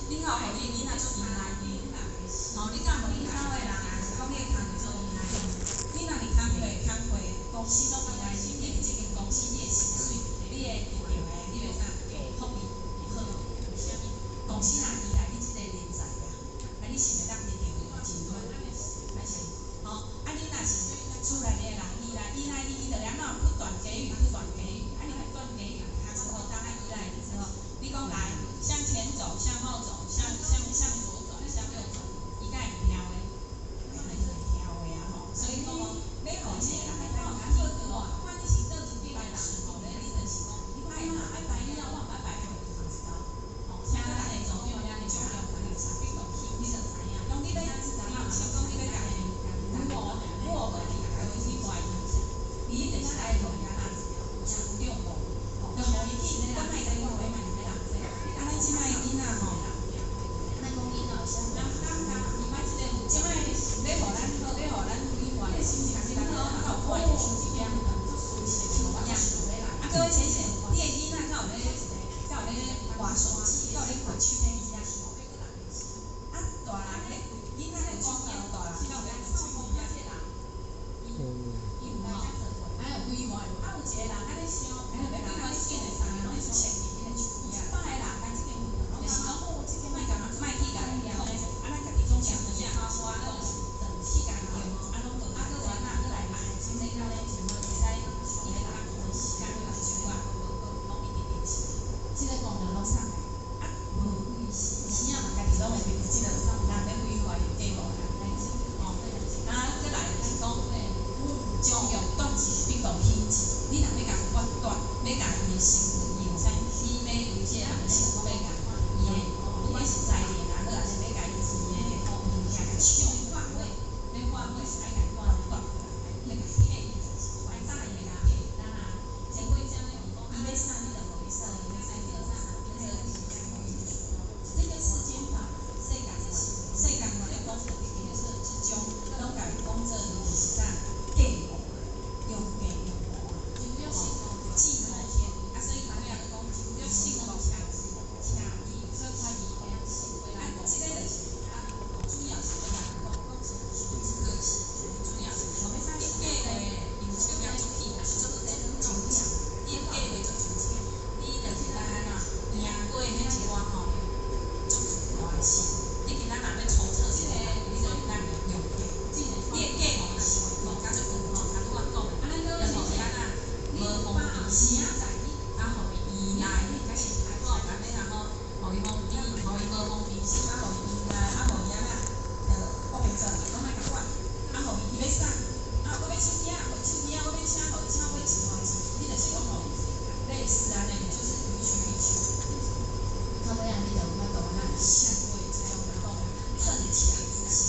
你敢有予你的囡仔做依賴？吼，你敢予你囝的人，還是講你的工課做依賴？你若佇工課工課公司攏依賴你，你佇這間公司你的薪水，你會得著的，你會啥福利好？為啥物？公司若依賴你這個人才啊，啊，你是會當得著真好，還是吼？啊，你若是厝內的人依賴依賴你，伊就按怎不斷給予，不斷給予，啊，你不斷給予他之後，當他依賴你之後，你講來向前走，向後走，向左轉，向右轉，伊敢會聽話？當然是會聽話啊吼。所以講哦，欲予這個人會當聽話，辦事吼，咧你就是講，你愛嘛愛拜你啊，我毋捌拜過，就知道。吼，請咱的組長遐尼重要，你就知影。講你欲，比如講你欲共伊木木偶去懷疑，你就是愛予伊按怎主動吼，就予伊去，咱莫共伊話，啊，咱這擺囡仔吼，這擺欲予咱好，欲予咱規劃的心情，咱攏較有看著手機啊，啊，各位淺顯，你的囡仔敢有咧滑手機，敢有咧開手機啊？啊，大人咧，囡仔咧講啊，大人敢有咧開手機啊？嗯。有吼，還有規劃，啊，有一個人按呢想，欲規劃你見的三个攏是穿佇彼個手機啊，別个人共這間就是講，莫共莫去共伊控制，啊，咱家己總手機啊，攏是去共用，啊，攏無啊，閣有按怎閣來買，會使伊會當時間手啊，攏一直電視，這個功能攏送來，啊，無有時啊嘛，家己攏會變這個人咧規劃的計劃啦，吼，啊，閣來就是講，將欲斷一必當興一，你若欲共割斷，欲共伊的身軀，伊有啥起碼有這個人的身軀欲共伊的，不管是財力也好，還是欲共伊錢的物件共搶化，欲化是愛共斷斷過來，欲共退，愛早伊會共退，伊欲啥你就予伊啥，伊欲啥你就啥，這個世間法，世間嘛咧講決策之中，攏共伊講做是啥計謀，用計用謀啊，吼，計謀啊，所以頭尾仔講信講啊，這個就是主要是欲共講，主要是你計劃因為這個足氣，足周詳，你的計劃足周詳，你就是按怎贏過彼一寡吼，足大的事。你今仔若欲籌策一個，你就會當用計。你的計謀若是用較足遠吼，頭拄仔講的，就予伊按怎無方便心，啊，予伊依賴，吼，按呢啦吼，予伊方便，予伊無方便心，啊，予伊依賴，啊，予伊按怎，就我袂做，攏莫共管，啊，予伊伊欲啥，啊，我欲手機啊，予伊手機啊，我欲車，予伊車，我欲錢，予伊錢，你就是講予伊類似按呢，就是予取予求。到尾仔你就有法度按怎社會這種講恨強之心，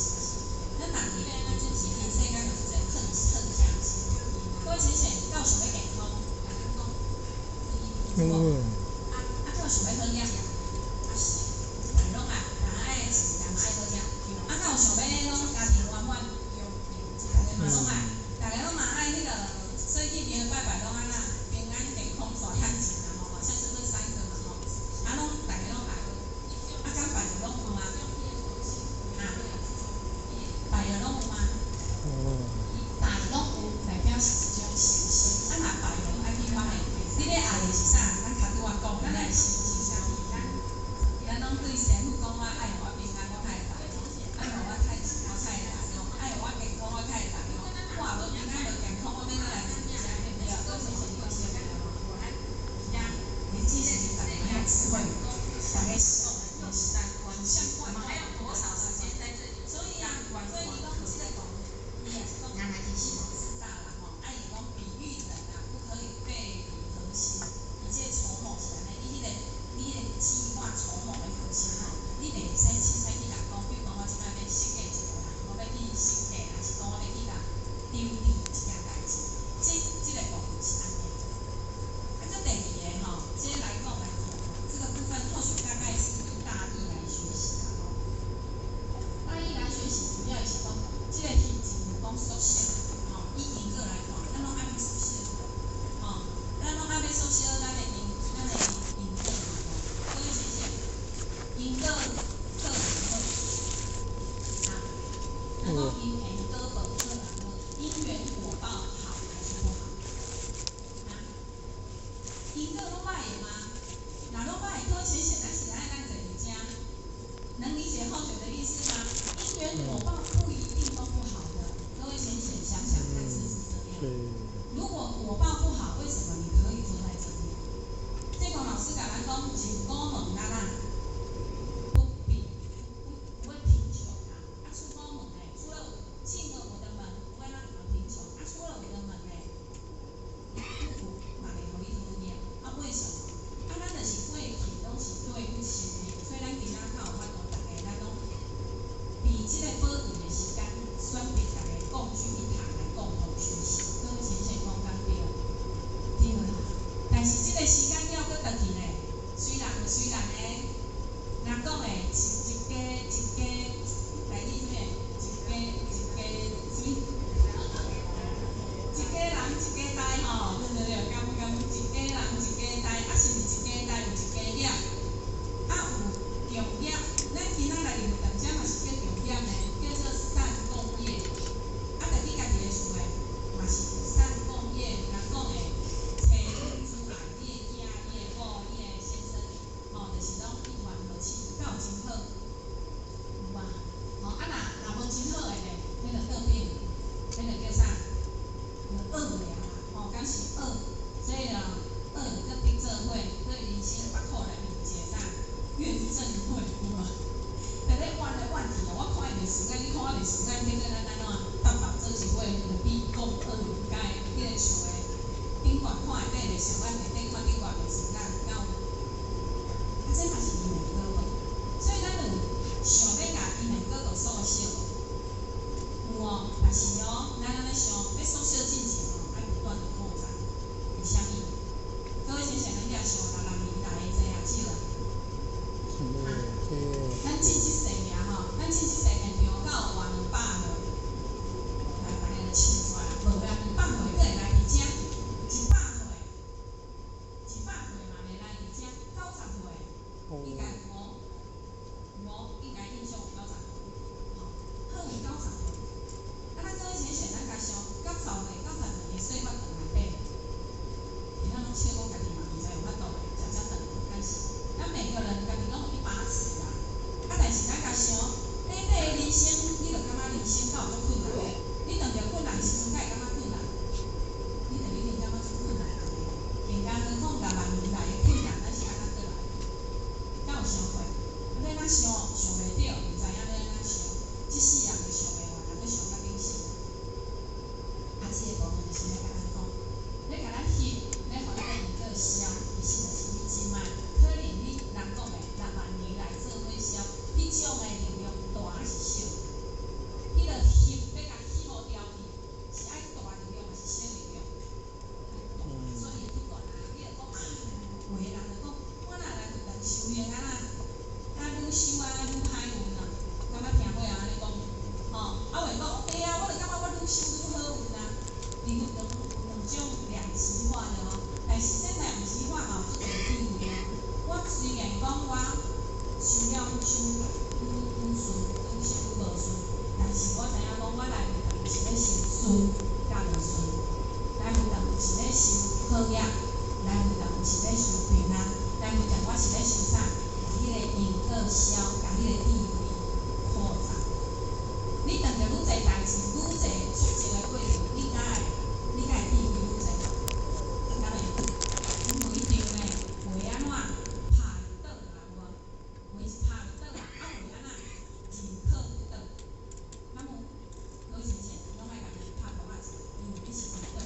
咱人佇佇世間就是這個恨恨強心。各位淺顯，敢有想欲健康？嗯。啊啊，敢有想欲好額？啊是，逐个攏愛，人愛錢，人愛好額。啊，敢有想欲攏家庭圓滿？逐个嘛攏愛，逐个攏嘛愛彼個，所以去廟拜拜攏按怎平安健康大趁錢啦吼，好像是這三個嘛吼。啊，攏逐个攏愛。啊，敢拜著攏有嗎？啊，拜著攏有嗎？哦。拜攏有，代表是一種信心。啊，若拜著愛去拜，你咧愛的是啥？咱頭拄仔講，咱愛的是啥物？咱攏對師父講，我愛予我平安，我較會拜；愛予我趁錢，我較會來吼；愛予我健康，我較會來吼。我若無平安無健康，我欲哪來錢？對不對？你其實是逐個很有智慧，逐個我們還有多少時間在這裡？所以啊，所以伊講這個講，伊也是講自大啦吼。啊，伊講比喻人啊，不可以背離核心。一切籌謀是按呢，你彼個計劃籌謀的核心吼，你袂使。果好毋好？啊，咱講因緣果報好毋好？因緣果報好還是不好？啊？因果攏歹的嗎？若攏歹，可淺顯，咱是愛咱坐佇遮，能理解後學的意思嗎？因緣果報不一定都不好的，各位淺顯想想看，是不是這樣？如果果報不好，為什麼你可以坐在這裡？這個老師共咱講，入古門咱啊，不比不不會貧窮啊，啊出古門咧，出了進了我的門，不會讓你們貧窮，啊出了我的門咧，不苦嘛袂予你討厭，啊為什麼？啊咱就是過去攏是對不起的，所以咱今仔較有法度，逐个咱攏佇這个寶貴的時間，選擇逐个共聚一堂來共同學習。各位淺顯講敢對？對啦。但是這个時間了，閣轉去咧，雖然有雖然咧，若講的一一家一家，來你啥物？一家一家啥物？一家人一家代吼，對對對，敢敢一家人一家代，啊是毋是一家代有一家業？啊有共業，咱今仔來入堂遮嘛是叫共業呢，叫做善共業。啊，著去家己的厝內，嘛是善共業。人講的，妻女諸愛，你的囝、你的某、你的先生，吼，就是攏一團和氣，敢有真好？有啊，吼啊若若無真好的咧，彼就倒變，彼就叫啥？就惡的啊啦，吼，敢是惡，所以啊，惡閣得做伙，閣人生百苦內面有一個啥？怨憎會，有無？佇咧怨來怨去哦，我看伊袂順眼，你看我袂順眼，結果咱按怎？搭搭做一伙，就比講惡共彼个厝的頂懸看內底袂順眼，內底看頂懸袂順眼，敢有？啊，這嘛是因緣果報，所以咱就想欲共因緣果報縮小，有哦，但是哦，咱按呢想，欲縮小進前哦，愛不斷的擴展。為啥物？各位先生，咱遐想六十年代的濟抑少啊？咱進這世爾吼，咱進這世現場敢有活200歲？來，逐个就笑出來，無啦，200歲閣會來佇遮？100歲，100歲嘛袂來佇遮，90歲應該有無？有無？應該印象有90歲，吼，好有90歲。啊，咱各位先生，咱共想，90歲、90歲的歲月轉內底，其咱攏笑講家己嘛毋知有法度會食遮長，但是咱每個人家己攏有一把尺啊。啊，但是咱共想，短短的人生，你就感覺人生敢有足困難的？你當著困難的時陣，敢會感覺困難？你就一定感覺足困難的。更加何況6萬年來的困難，咱是按怎過來？敢有想過？欲按怎想？想袂著，毋知影欲按怎想。這世人就想袂完，啊，閣想甲頂死。啊，這个部分就是咧共咱講，咧共咱翕，咧予咱的因果消，其實就是你這擺可能你人講的6萬年來做伙消，彼種的力量大抑是小？彼个翕欲共翕予掉去，是愛大力量抑是小力量？所以不管啊，你就講啊，有的人就講，我若來佛堂修行啊啦，啊愈修啊愈歹運啊，敢捌聽過人按呢講？吼，啊有的講對啊，我就感覺我愈修愈好運啊。你有兩種兩極化的哦，但是這兩極化嘛有足濟機會哦。我雖然講我修了愈修愈愈順，愈修愈無順，但是我知影講我來佛堂是咧修順佮無順，來佛堂是咧修好業，來佛堂是咧修平安，來佛堂我是咧修啥？共彼個因果消，共彼個智慧擴展。你當著愈濟代誌，愈濟挫折的過程，你敢會智慧愈濟？敢會？無一定呢，有的按怎拍就倒啊，有無？有的是拍就倒啊，啊有的按怎認可就倒。敢有？各位先生，攏愛共伊拍鼓仔者，因為你是倒。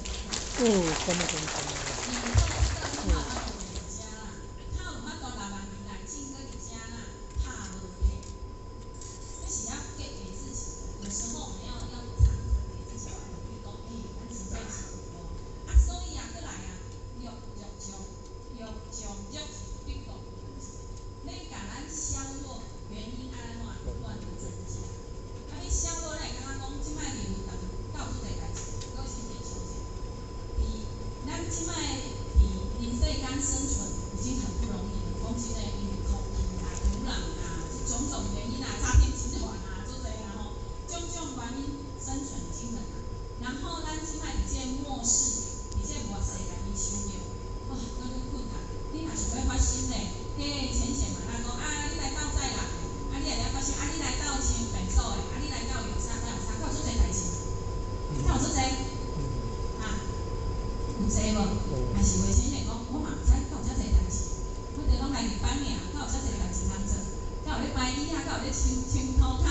哦，咁啊咁咁。認可倒，你較有法度佇遮啦，較有法度6萬年來進閣佇遮啦，拍無退。這是要給自己的，有時候我們要常常給自己鼓勵，講，欸，咱真正是有哦。啊，所以啊，閣來啊，欲欲將欲將欲必共，你共咱削弱原因按怎不斷的增加。啊，你削弱，咱會感覺講，這擺入佛堂敢有足濟代誌？各位先生想者，佇咱這擺底下敢有咧清清塗跤，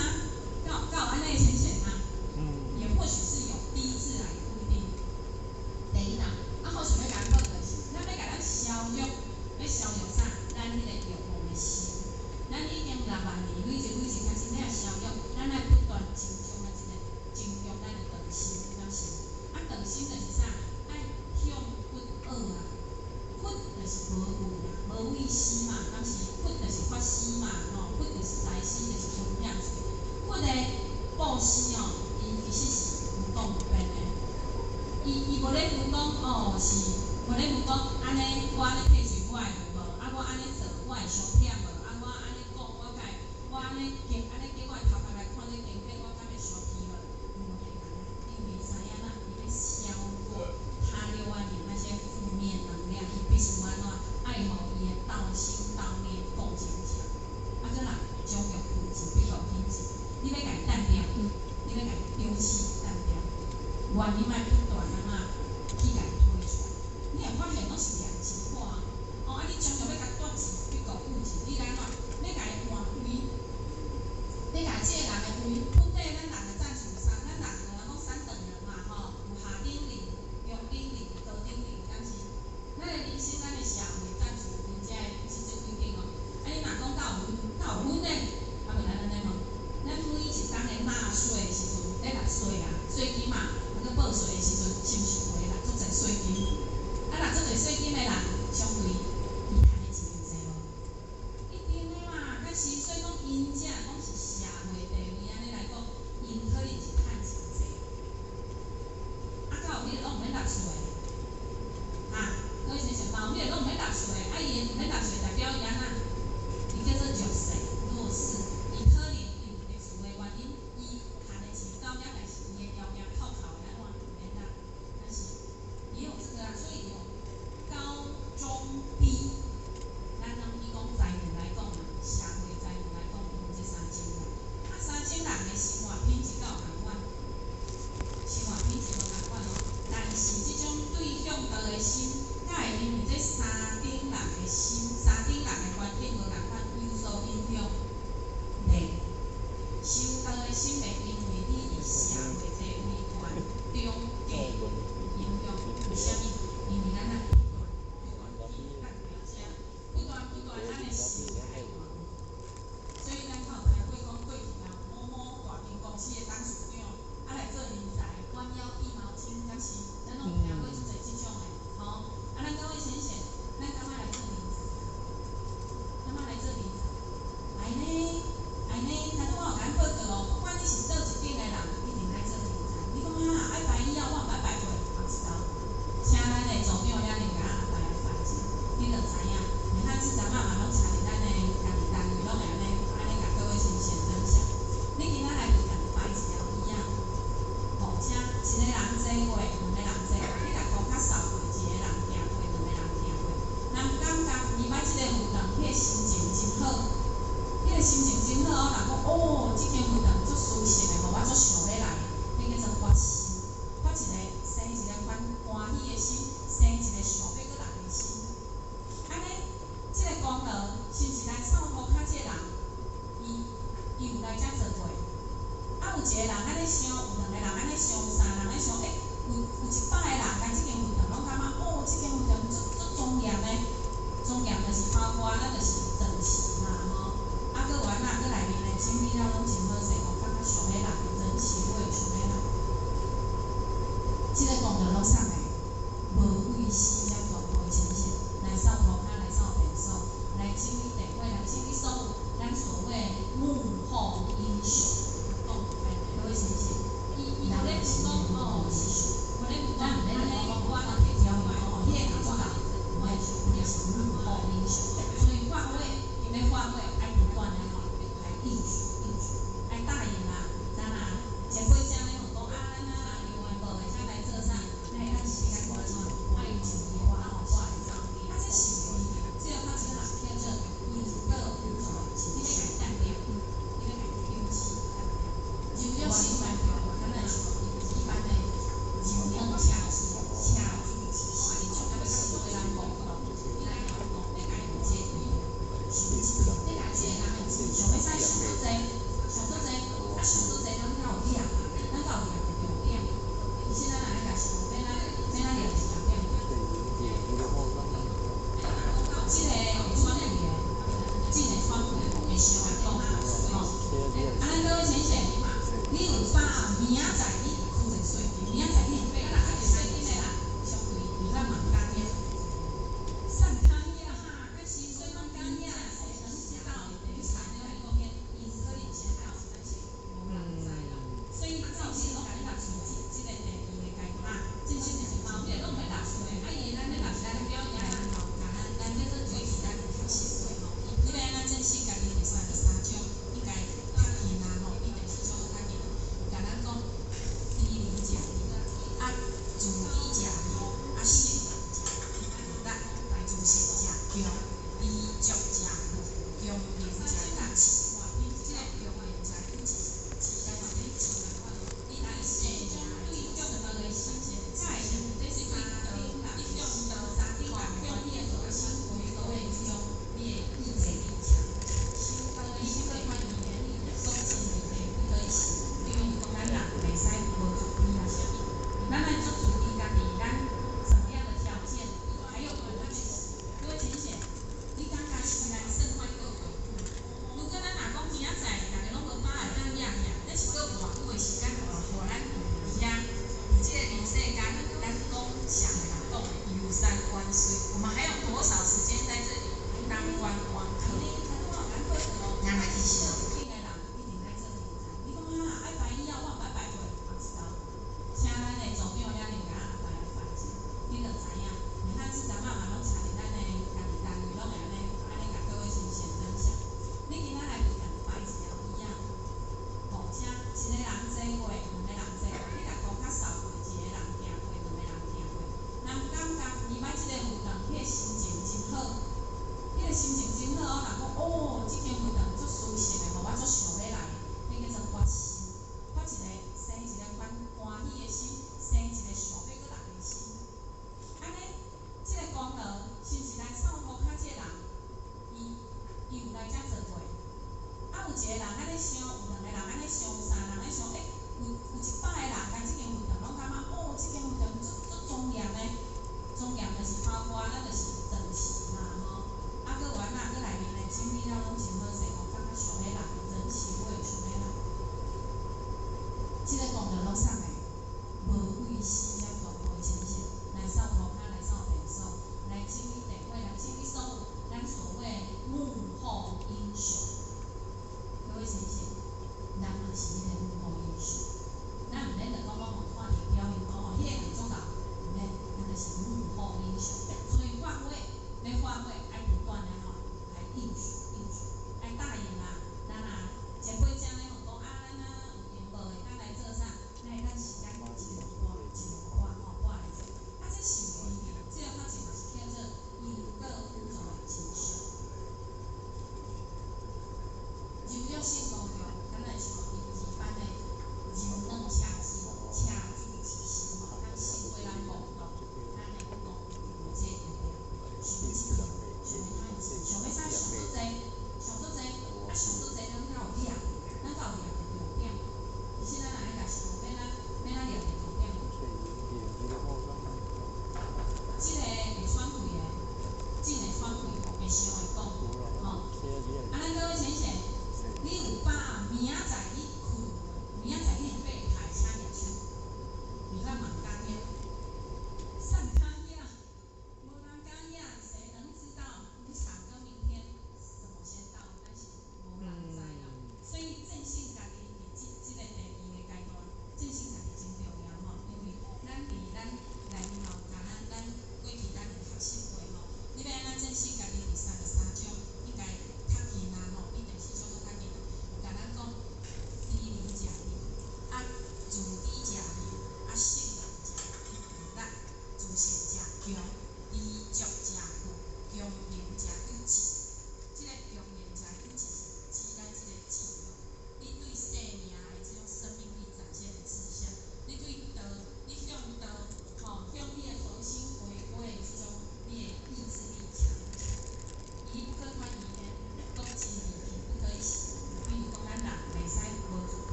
敢有按呢的浅顯啊？也或許是有第一次來，也不一定。第一啦，啊，好想欲共咱報告是，咱欲共咱消弱，欲消弱啥？咱彼个欲望的心，咱已經6萬年累積累積開始，欲消弱，咱愛不斷增長咱這個增強咱的道心，敢是？啊，道心就是啥？愛向佛學啊，佛就是無畏啊，無畏施嘛，敢是？佛就是法師嘛，吼，佛就是大師，就是分享。佛的布施哦，伊其實是無講無變的。伊無咧分講哦，是無咧分講按呢，我按呢退稅我會有無？啊，我按呢做我會傷忝無？啊，我按呢講我敢會，我按呢激按呢激我的頭殼來看這經典，我敢會傷氣無？毋會安呢，因為知影啦，伊欲消過他6萬年那些負面能量，伊必須按怎？愛予伊的道心道念夠堅強。啊，閣來將欲品質比較品質，你欲共伊擲掉，你欲共伊丟棄擲掉，原你莫不斷按怎去共伊推出來，你會發現攏是兩極化。哦，啊，你將欲欲共斷絕比較固執，你來按怎？欲共伊換位，你共這个人的位，本底咱人的戰術三，咱人有人講三等人嘛，吼，有下等人、中等人、高等人，敢是？咱的人生，咱的社會戰術分這這幾種哦。啊，你若講敢有分呢？啊，無咱按呢無？咱每一工的納稅的時陣，咧納稅啊，稅金嘛，啊閣報稅的時陣，是毋是有的納足濟稅金？啊，納足濟稅金的人，相對伊趁的錢有濟無？一定的嘛，較是所以講，𪜶遮講是社會地位按呢來講，𪜶可能是趁真濟。啊，敢有彼個攏毋免納稅？啊，各位先生，嘛有彼個攏毋免納稅，啊，伊毋免納稅代表伊按怎？伊叫做弱勢、弱勢，伊可能因為特殊的原因，伊趁的錢到遐，但是伊的條件扣扣的按怎毋免納，但是也有這個啊，所以有高中低。咱攏以講財富來講啊，社會財富來講，有這三種人。啊，三種人的生活品質敢有仝款？生活品質無仝款哦。但是這種對向道的心，敢會因為這三等人的心、三等人的環境無仝款有所影響？袂。修道的心袂因為你佇社會地位懸中低影響。為啥物？因為咱愛不斷不斷去達標這，不斷不斷咱的心愛換。所以咱較有聽過講過去啊，某某大間公司的董事長，啊來做人才，彎腰遞毛巾，敢是？咱攏有聽過足濟這種的，吼。啊，咱各位先生，咱敢愛來做人才？敢愛來做人才？愛呢，愛呢，頭拄我有共咱報告哦，不管你是佗一等的人，一定愛做人才。你講啊，愛排以後我毋捌排過，也是走。請咱的組長遐爾共咱安排來排者，你就知影。你看這陣仔嘛攏參佇咱的家己單位，攏會按呢按呢共各位先生分享。你今仔來佛堂排一條椅仔，吼，請一個人坐過，兩個人坐，你共塗跤掃過，一個人行過，兩個人行過，人感覺入來這个佛堂，彼個心情真好，彼個心情真好哦。人講哦，這間佛堂足舒適的，予我足想欲來的，彼叫做發心，發一個生一個歡歡喜的心，生一個想欲閣來的心。按呢，這個功勞是毋是來掃塗跤這個人？伊有來遮做過。啊，有一個人按呢想，有兩個人按呢想，有三個人按呢想，欸，有100個人來這間佛堂，攏感覺哦，這間佛堂足足莊嚴的，莊嚴就是包括咱就是整齊嘛吼。啊，閣有按怎，閣內面的整理了攏真好勢，吼，感覺想欲來，人情味想欲來。這個功勞攏啥來？無畏施才大部的呈現，來掃塗跤，來掃便所，來整理地位，來整理所有咱所謂幕後英雄，講各位先生，伊無咧講哦，是無咧講按呢，我提條哦，彼個工作人，我是幕後英雄，所以發揮咧明仔載你付一個稅金，明仔載你會繳稅金的啦，相對咱嘛毋敢聽。散卡呀，甲薪水攏敢聽，誰能知道你產量的貢獻？可以知道，但是無人知啦。所以正式攏甲你入這個第二個階段，正式就是包括攏袂納稅，啊伊咱咧納咱表演吼，甲咱咱叫做維持咱學習會吼。你欲按怎正式家己第三十三章應該較緊啊吼，比第四章閣較緊，共咱講低能食魚，啊自己食魚，啊食食力，自食食強，知足食富，強能食骨氣。這個強能食骨氣，你來生對向的才會這是對道，你向道吼，向彼個核心回歸中，你會意志力強，所以咱人袂使無準備啊啥物，咱愛做準備家己，咱什麼樣的條件，還有各位淺顯，你感覺是咱算法過過？如果咱若講明仔載逐家攏無把握當贏贏，咱是閣有偌久的時間，予咱佇遐佇這個人世間，咱講啥的人講的遊山玩水，我們還有多少時間在這裡當觀光客？咱來去想。你講啊，愛排以後我毋捌排過，嘛知道。請咱的組長遐爾共安排來排者，你就知影。你看這陣仔嘛攏參佇咱的家己單位，攏會按呢按呢共各位親先分享。你今仔來佛堂排一條椅仔，吼，請一個人坐過，兩個人坐過，你若塗跤掃過，一個人行過，兩個人行過，人感覺伊買這個佛堂，彼個心情真好，彼個心情真好哦。人講哦，這間佛堂足舒適的，予我足想欲來，彼叫做發心，發一個生一個歡歡喜的心，生一個想欲閣來的心。按呢，這個功勞是毋是來掃塗跤這個人？伊伊有來遮做過。啊，有一個人按呢想，有兩個人按呢想，有三個人按呢想，欸，有有100個人來這間佛堂，攏感覺哦，這間佛堂足足莊嚴的，莊嚴就是包括咱就是整齊嘛吼，啊，閣有按怎，閣內面的整理了攏真好勢，吼，感覺想欲來，人情味想欲來。這個功勞攏啥個？無畏施遮大的呈現，來掃塗跤，來掃便所，來整理地位，來整理所有咱所謂幕後英雄。各位先生，咱嘛是彼個幕後英雄，咱毋免就講攏予看佇表面講哦，彼個人做到，毋免，咱就是幕後英雄。所以發揮，欲發揮，愛不斷的吼，來應許應許，愛答應啊，咱啊，前輩講咧吼，講啊，咱啊有閒無會當來做啥？咱會當時間一兩半一兩半吼，半來做。啊，這是有這個法則嘛是叫做因果宇宙的真相。柔弱性剛強，咱來像嬰兒般的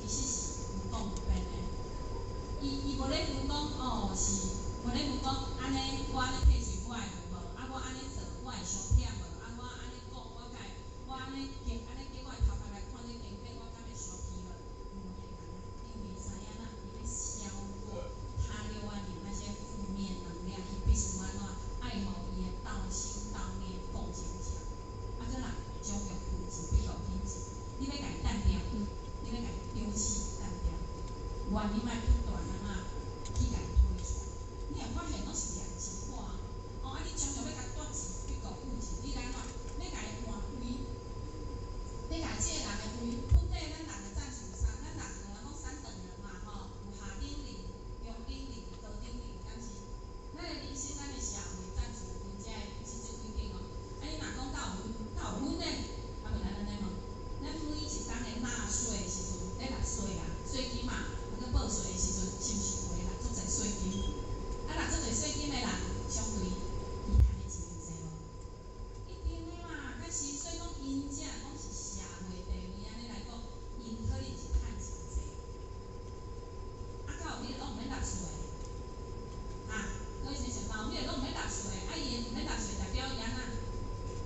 其實是有講有變的。伊伊無咧分講哦，是無咧問講按呢，我按呢退稅我會無？啊，我按呢做我會傷忝無？啊，我按呢講我敢會？我按呢激按呢激我的頭殼來看這間店，我敢會傷氣無？毋會安呢，因為知影啦，伊欲消過他6萬年那些負面能量，伊必須按怎？愛予伊的道心道念講清楚。啊，閣來將欲品質比較品質，你欲共伊擲掉，你欲共伊丟棄擲掉，原因莫不斷按怎去共伊推出來。你會發現攏是兩極化。哦，啊，你將欲欲共斷子比較固執，你來按怎？欲共伊換位，欲共這个人的位，本底咱人的戰術三，咱人有人講三等人嘛吼，有下等人、中等人、高等人，敢是？咱的人生，咱的社會戰術分這這幾種哦。啊，你若講敢有分，敢有分呢？啊，無咱按呢問，咱每一冬的納稅的時陣，咧納稅啊，稅金嘛，啊閣報稅的時陣，是毋是有的納足濟稅金？啊，納足濟稅金的人，相對伊趁的錢有濟無？一定的嘛，但是所以講，𪜶遮講是社會地位按呢來講，𪜶可能是趁真濟。啊，敢有彼個攏毋免納稅？啊，各位先生，嘛有彼個攏毋免納稅，啊，伊毋免納稅代表伊按怎？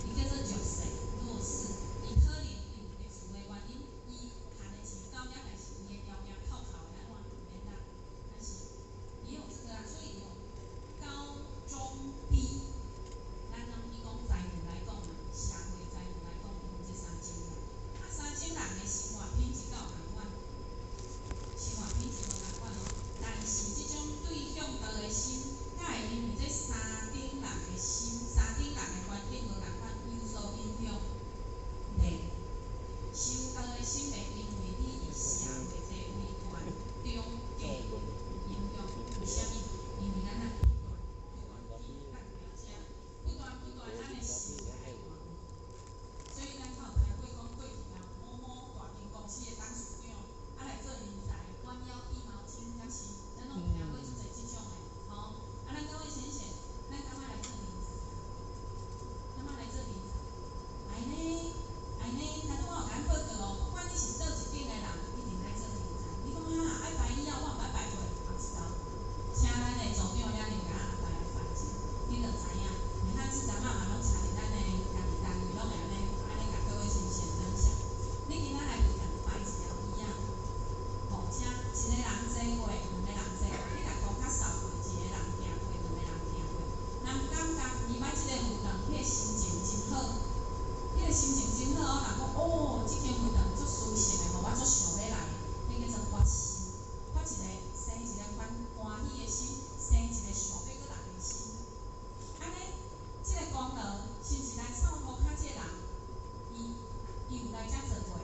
伊叫做弱勢、弱勢，伊可能因為特殊的原因，伊趁的錢到遐，但是伊的條件扣扣的按怎毋免納，但是也有這個啊，所以有高中低。咱攏以講財富來講嘛，社會財富來講，分這三種人。啊，三種人的生活品質敢有仝款？生活品質無仝款哦。但是這種對向道的心，敢會因為這三等人的心、三等人的環境無仝款有所影響？袂。修道的心袂因為你佇社會地位懸中低影響。為啥物？因為咱愛不斷不斷去達標遮，不斷不斷咱的心愛換。所以咱較有聽過講過去啊，某某大間公司的董事長啊來做人才，彎腰遞毛巾，敢是？咱攏有聽過足濟這種的，吼。啊，咱各位先生，咱敢欲來做人才？敢欲來做人才？愛呢，愛呢，頭拄我有共咱報告哦，不管你是佗一等的人，一定愛做人才。你講啊，愛排以後我毋捌排過，也知道。請咱的組長遐爾共咱安排來排者，你就知影。你看這陣仔嘛攏請佇咱的家己單位，攏會按呢按呢共各位先生分享。你今仔來會堂排一條椅仔，吼，請一個人坐過，兩個人坐過，你若塗跤掃過，一個人行過，兩個人行過，人感覺伊捌這個佛堂，彼個心情真好，彼個心情真好哦。人講哦，這間佛堂足舒適的吼，我足想欲來，彼叫做發心，發一個生一個歡歡喜的心，生一個想欲閣來的心。按呢，這個功勞是毋是來掃塗跤這個人？伊伊有來遮做過。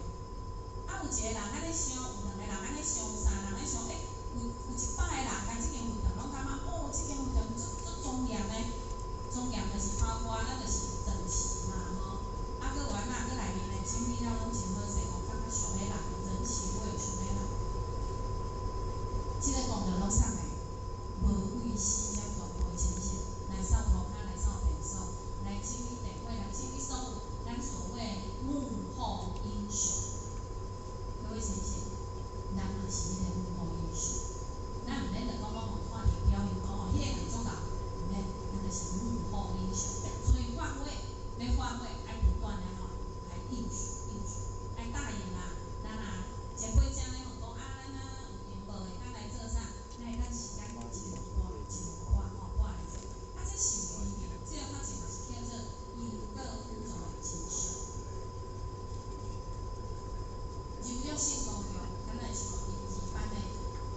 啊，有一個人按呢想，有兩個人按呢想，有三個人按呢想，欸，有有100個人來這間佛堂，攏感覺哦，這間佛堂足足莊嚴的，莊嚴就是包括咱就是整齊嘛吼。啊，閣有按怎，閣內面的整理了攏真好勢，吼，感覺想欲來，人情味想欲來。這個功勞攏啥來？無畏施遮大無淺顯，來掃塗跤，來掃便所，來整理地位，來整理所有咱所謂幕後英雄。各位先生，咱嘛是彼個幕後英雄。咱毋免就講攏予看佇表面講哦，彼個人足𠢕，毋免，咱就是幕後英雄。所以換位，欲換位，愛不斷按怎來應許應許，愛答應啊。咱若前輩遮咧問講啊，咱啊有閒無會當來做啥？咱會當時間一路撥一路撥吼撥來做。啊，這是有意義，這個法則嘛是叫做有道輔助的精神。柔弱性剛強，咱來像英字版的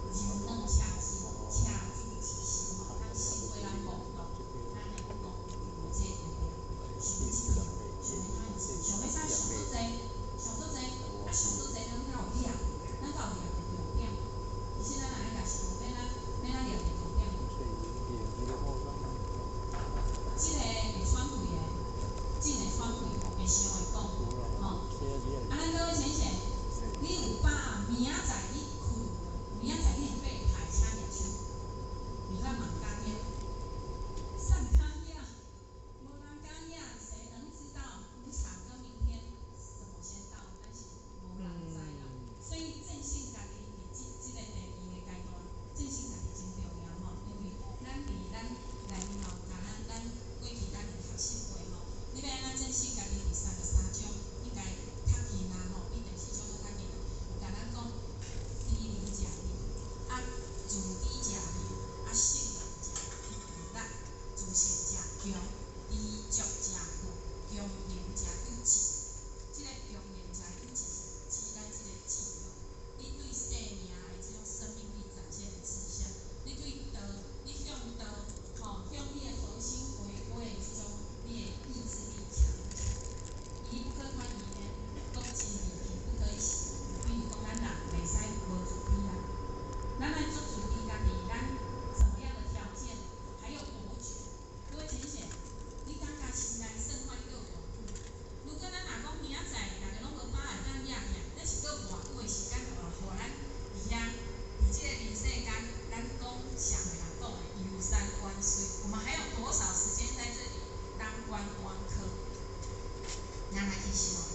柔軟車子，車主之心吼，咱勝過咱懵懂，咱的講有這個力量，想欲這個，想欲趁錢，想欲啥？想足濟，想足濟，啊想足濟，咱才有掠，咱才有掠著重點。其實咱若愛共想，欲咱欲咱掠著重點。這個會喘氣的，進會喘氣，會想會講，吼。啊，咱各位淺顯，你有把握明仔載你睏，明仔載你會爬台，請舉手。你看嘛，敢遐，啥人敢遐，無人敢遐，誰能知道無常跟明天什麼先到？但是無人知啦。所以正信家己。其實吼。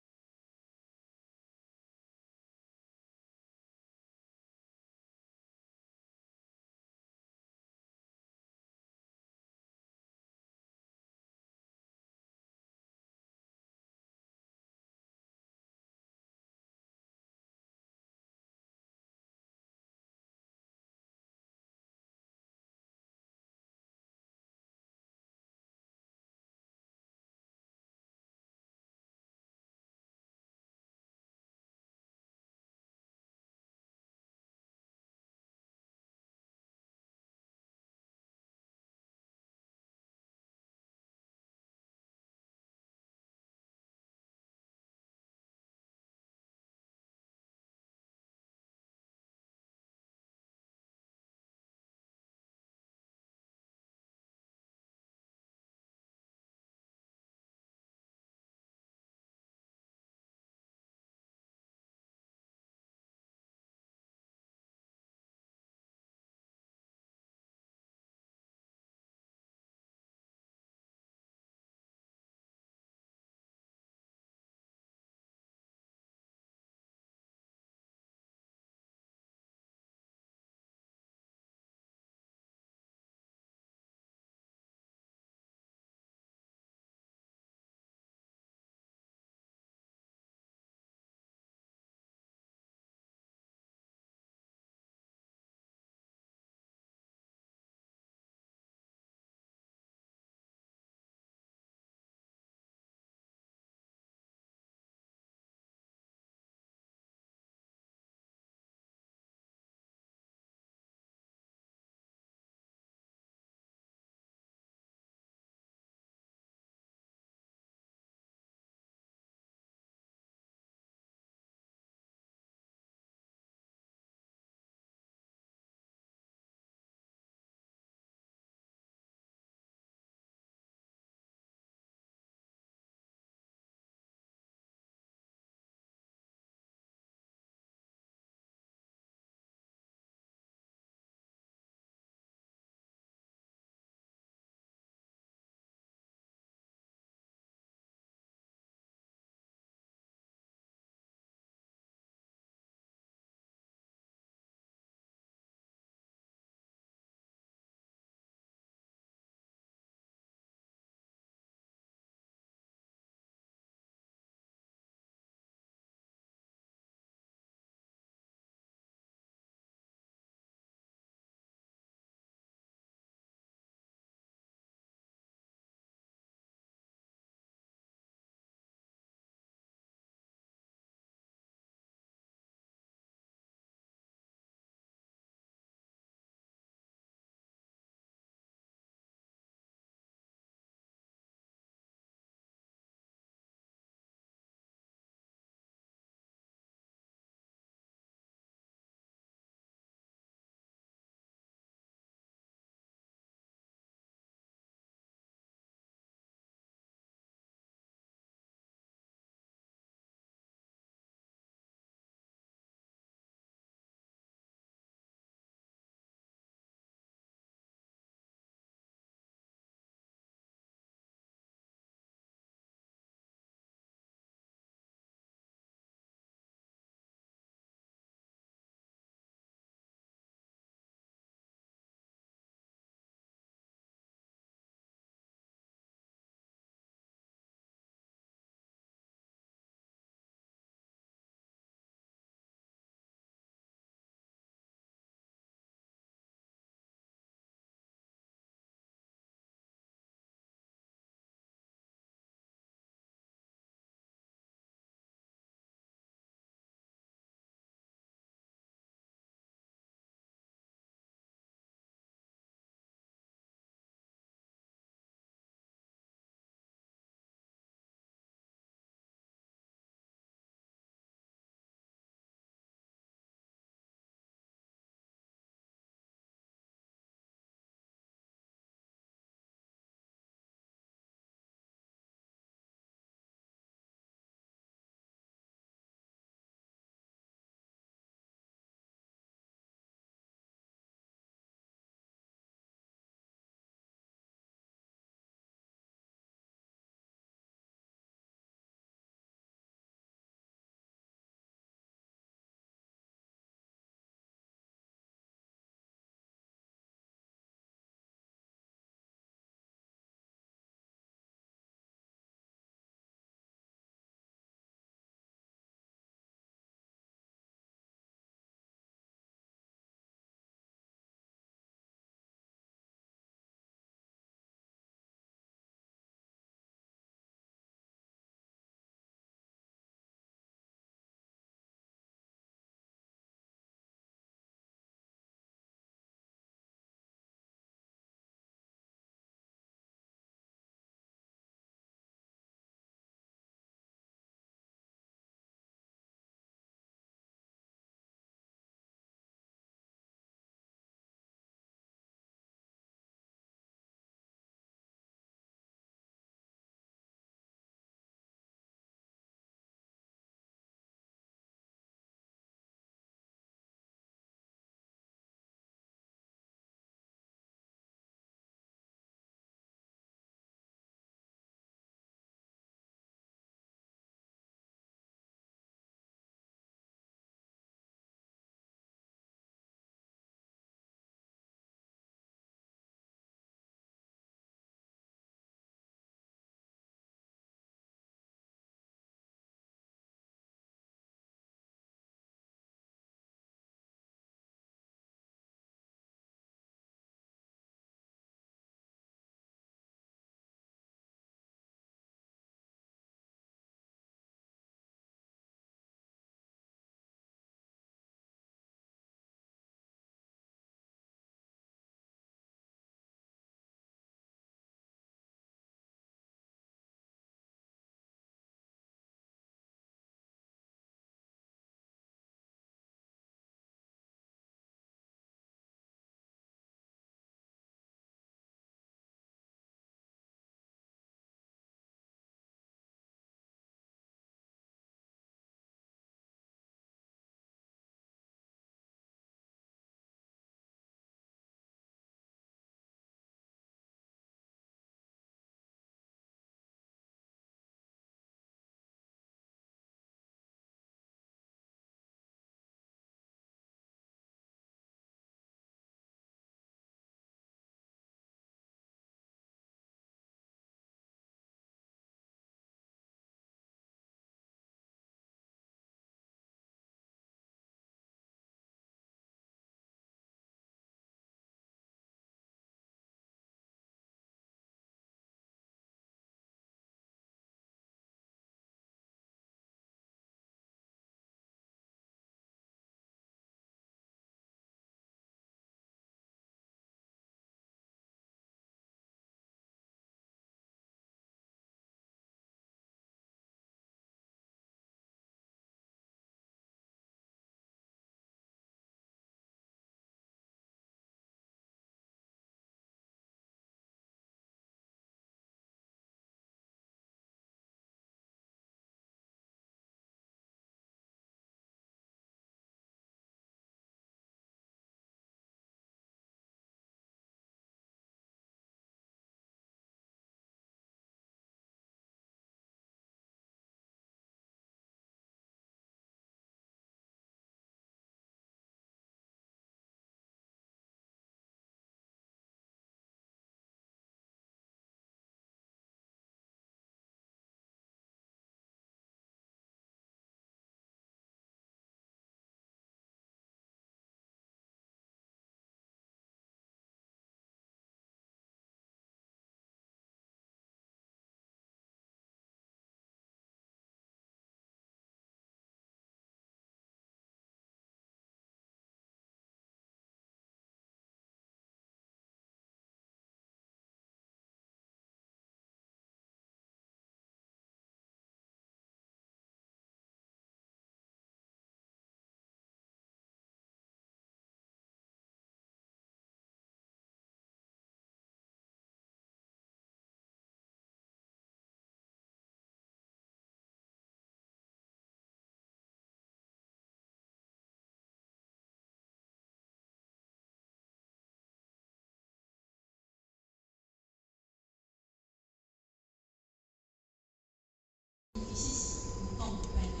其實是有講有變的。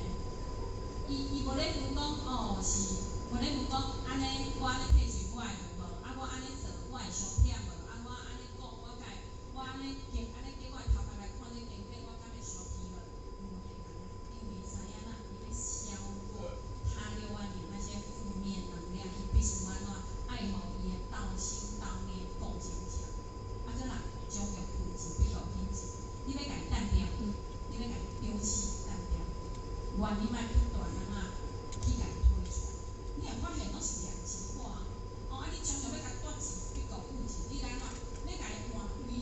伊無咧問講哦，是無咧問講按呢，我按呢退稅我會無？啊，我按呢做我會傷忝無？啊，我按呢講我敢會？我按呢經按呢經我的頭殼來看這經典，我敢會傷氣無？毋會按呢，因為知影啦，伊欲消過他6萬年那些負面能量，伊必須按怎？愛予伊的道心道念夠堅強。啊，再來將欲物質比較品質，你欲共伊擲掉，你欲共伊丟棄擲掉，原你莫不斷按怎去共伊推出來。你會發現攏是兩極化。哦，啊，你將欲欲共斷絕比較物質，你來按怎？欲共伊換位，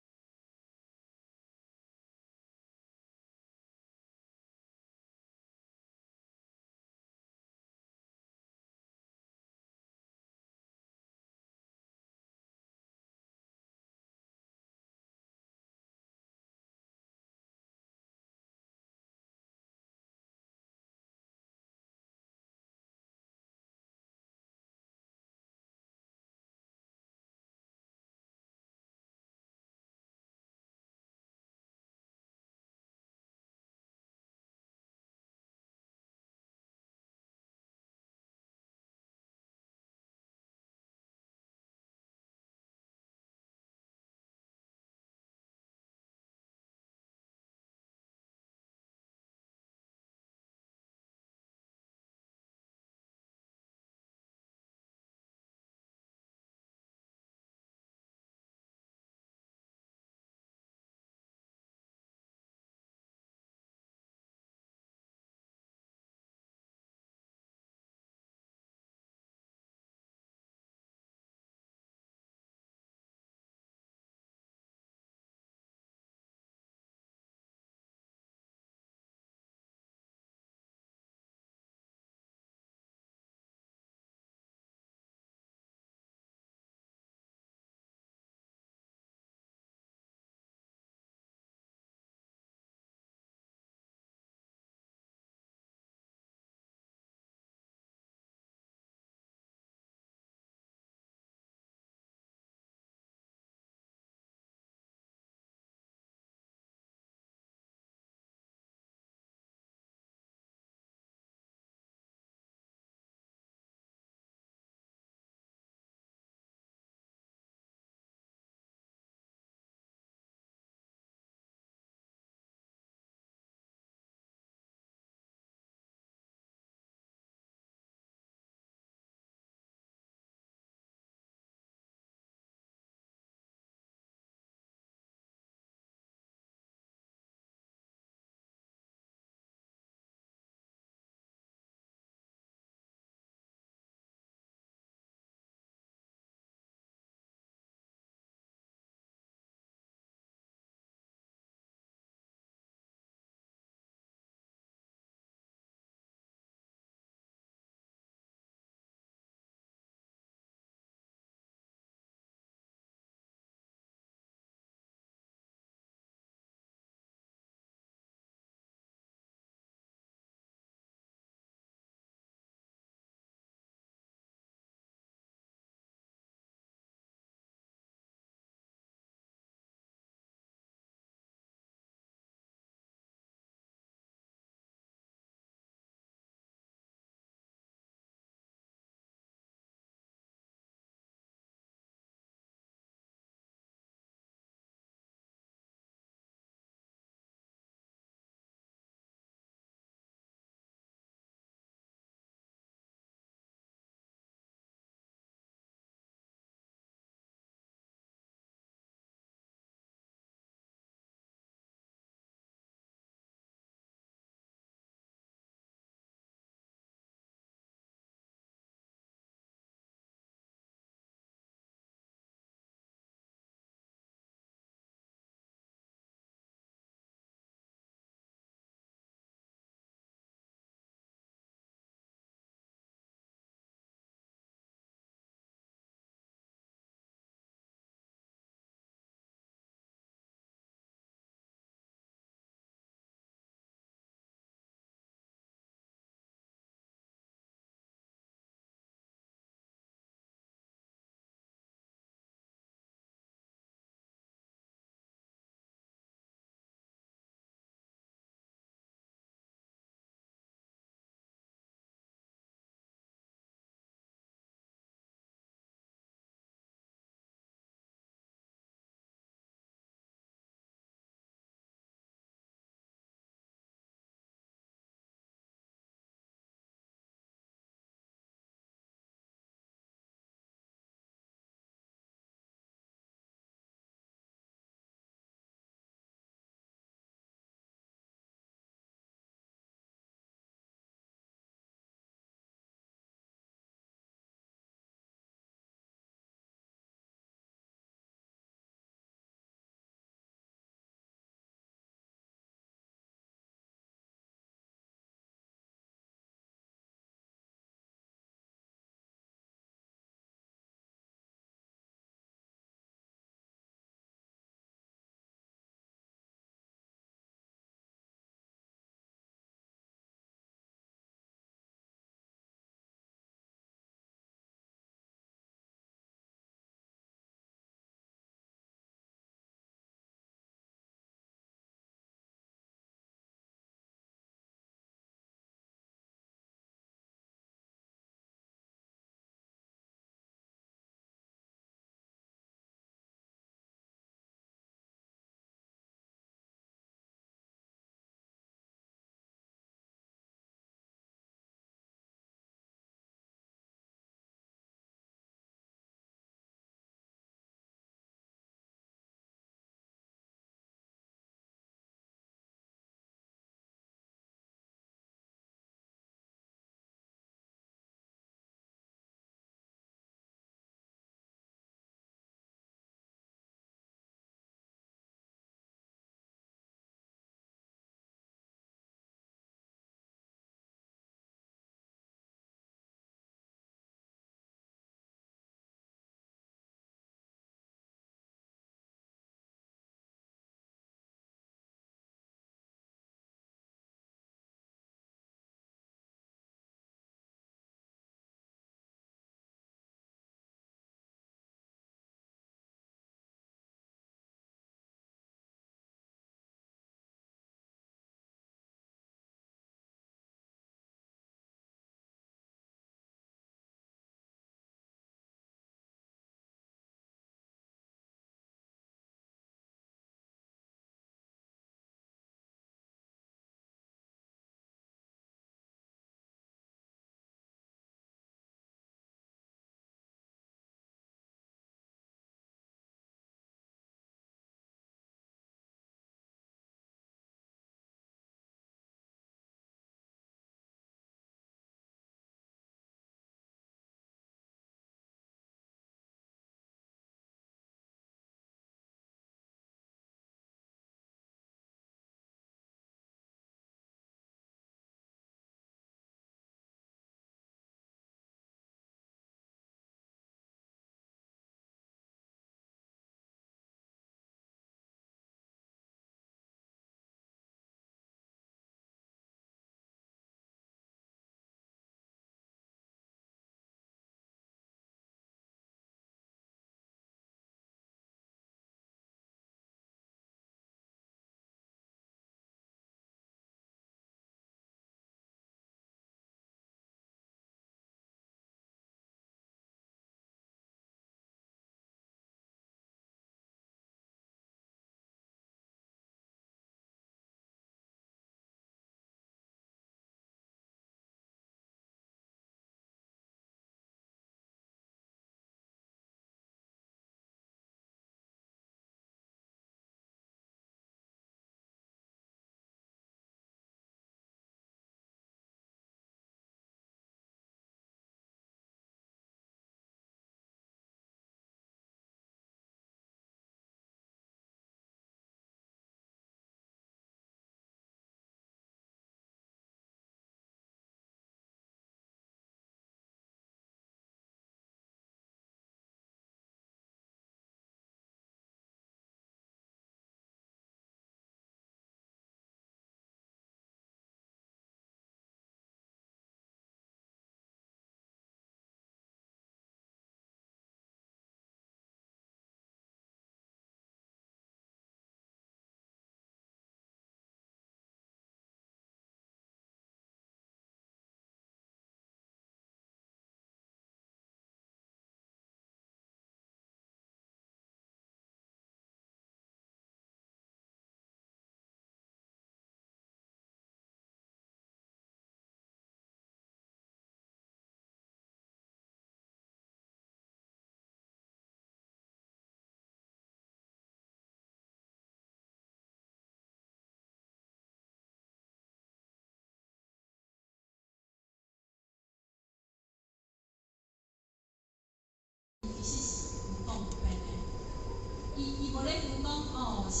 咧問講哦是，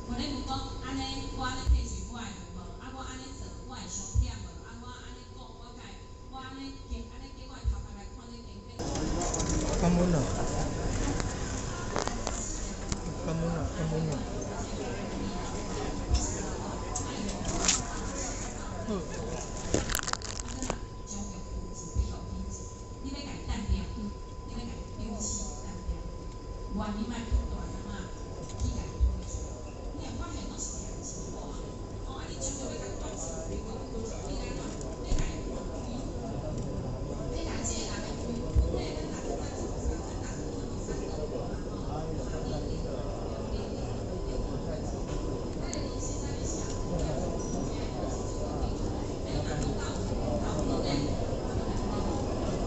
無咧問講按呢，我按呢退稅我會無？啊，我按呢做我會傷忝無？啊，我按呢講我該，我按呢激按呢激我的頭殼來看這經典。感恩啊！感恩啊！感恩啊！好。你欲共伊淡掉，你欲共伊丟棄淡掉，願意莫不斷啊去共伊推出。你若發現攏是掠錢好啊，哦，啊你將就欲共斷捨離，你按怎？欲共伊換開，欲共這個人的開，嘿，咱逐個咱咱逐個咱都有嘛吼，你你你你咱的人生咱咧寫，你若講到有投資咧，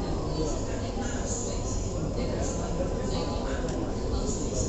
咱以前咱咧納稅是，咧納稅，最起碼報稅是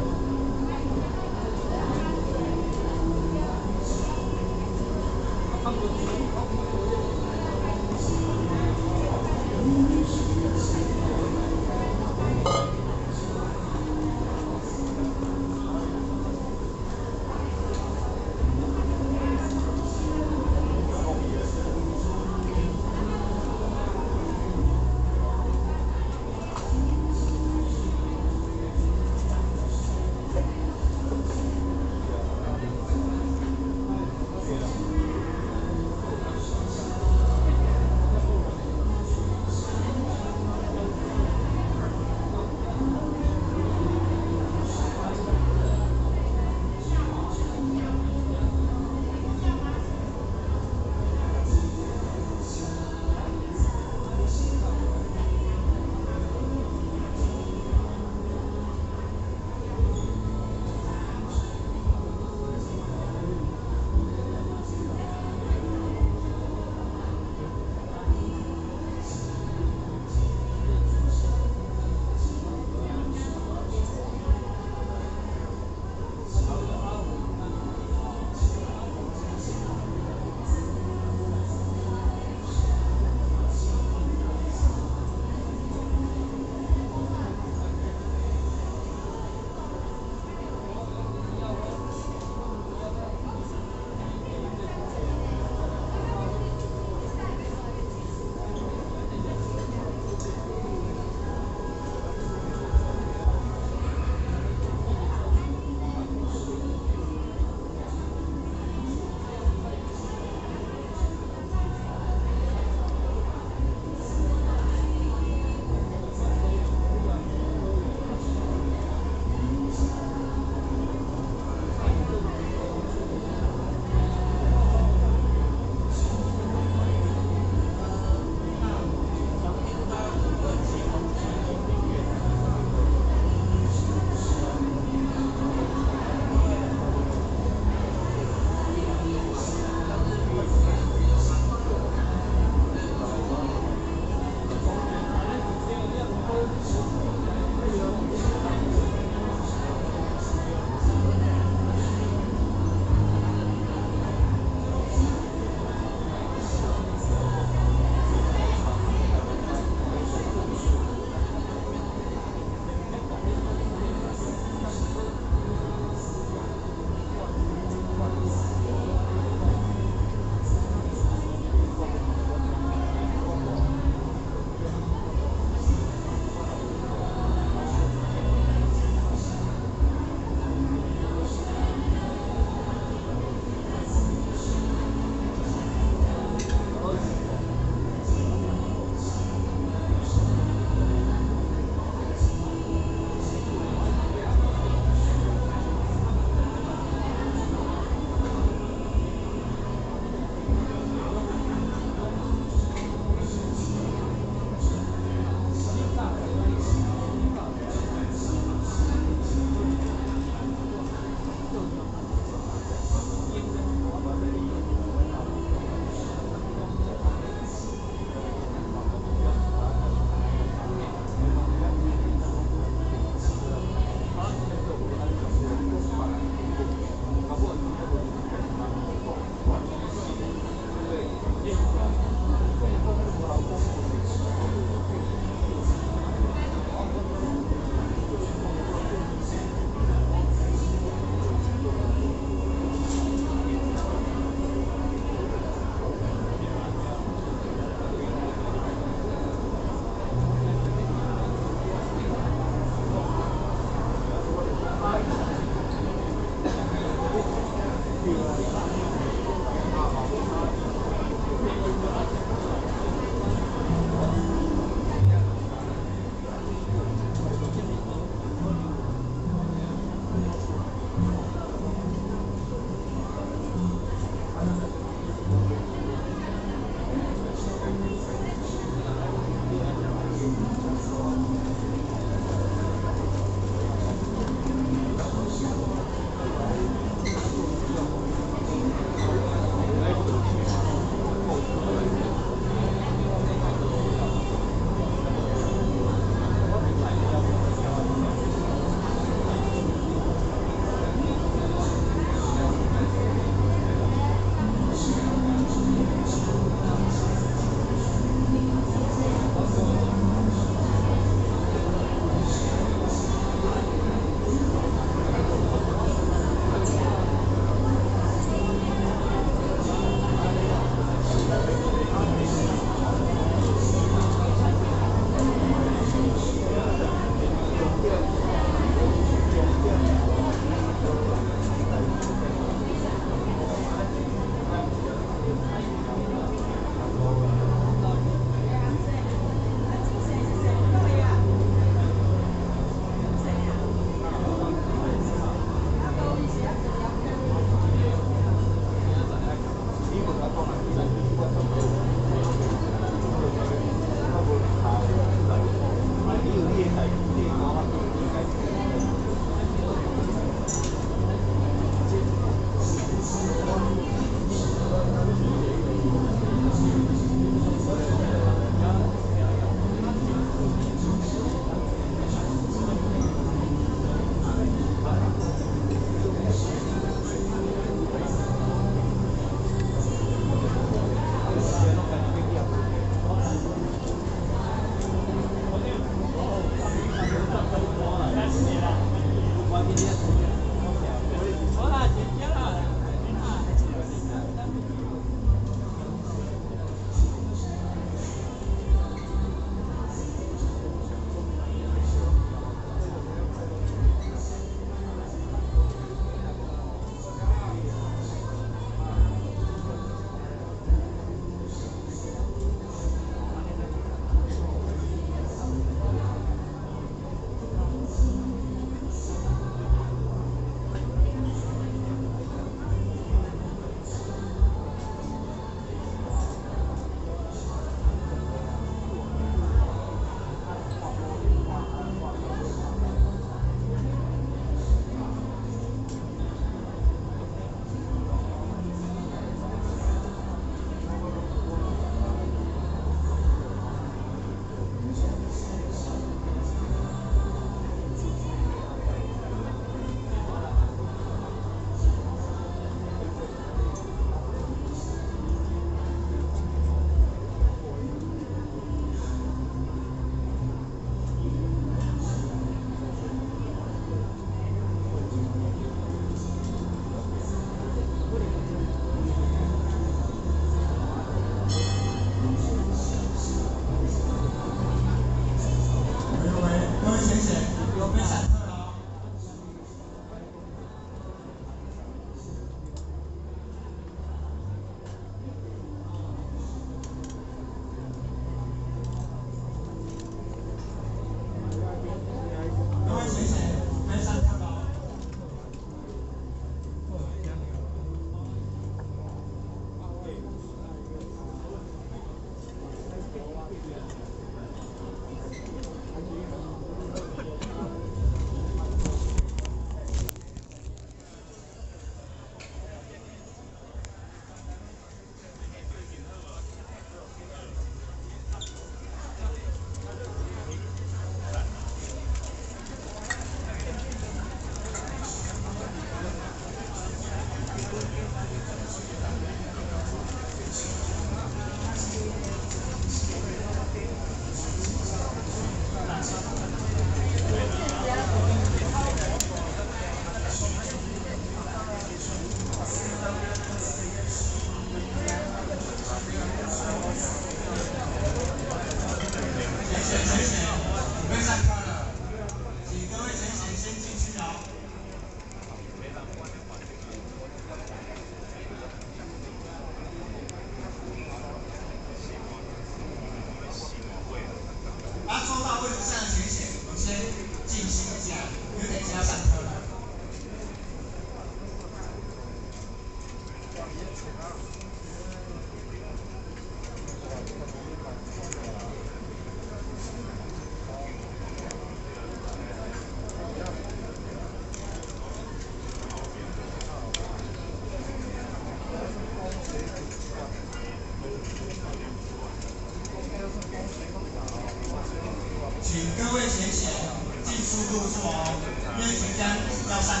入座哦，因為即將要上。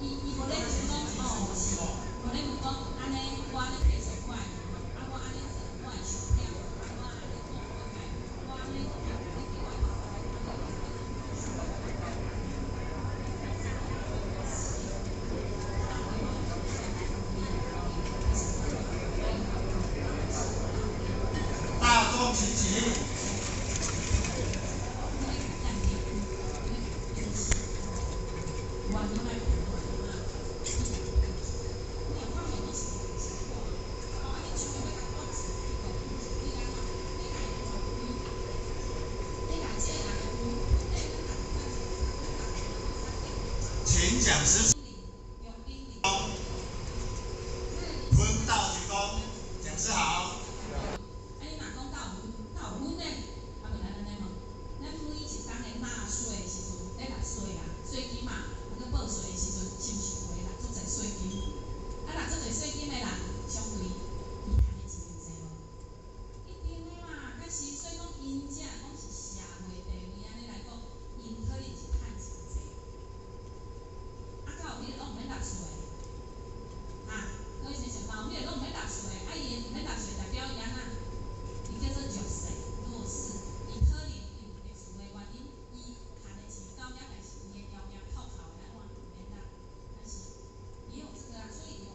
伊伊無咧想講哦，無咧問講按呢，我按呢繼續我的，啊我按呢做我會傷忝，啊我按呢講我會，我按呢講你叫我。大眾請起。請講師坤道鞠躬，講師好。啊，你若講敢有敢有分呢？啊，無咱按呢無？咱每一冬的納稅的時陣，咧納稅啊，稅金嘛，啊閣報稅的時陣，是毋是有的納足濟稅金？啊，納足濟稅金的人，相對伊趁的錢濟無？一定的嘛，較是所以講𪜶遮講是社會地位按呢來講，𪜶可能是趁真濟。啊，敢有彼個攏毋免納稅？啊，各位先生，嘛有彼個攏毋免納稅，啊，伊毋免納稅代表伊按怎？伊叫做弱勢、弱勢，伊可能因為特殊的原因，伊趁的錢到遐，但是伊的條件扣扣的按怎毋免納，但是也有這個啊，所以有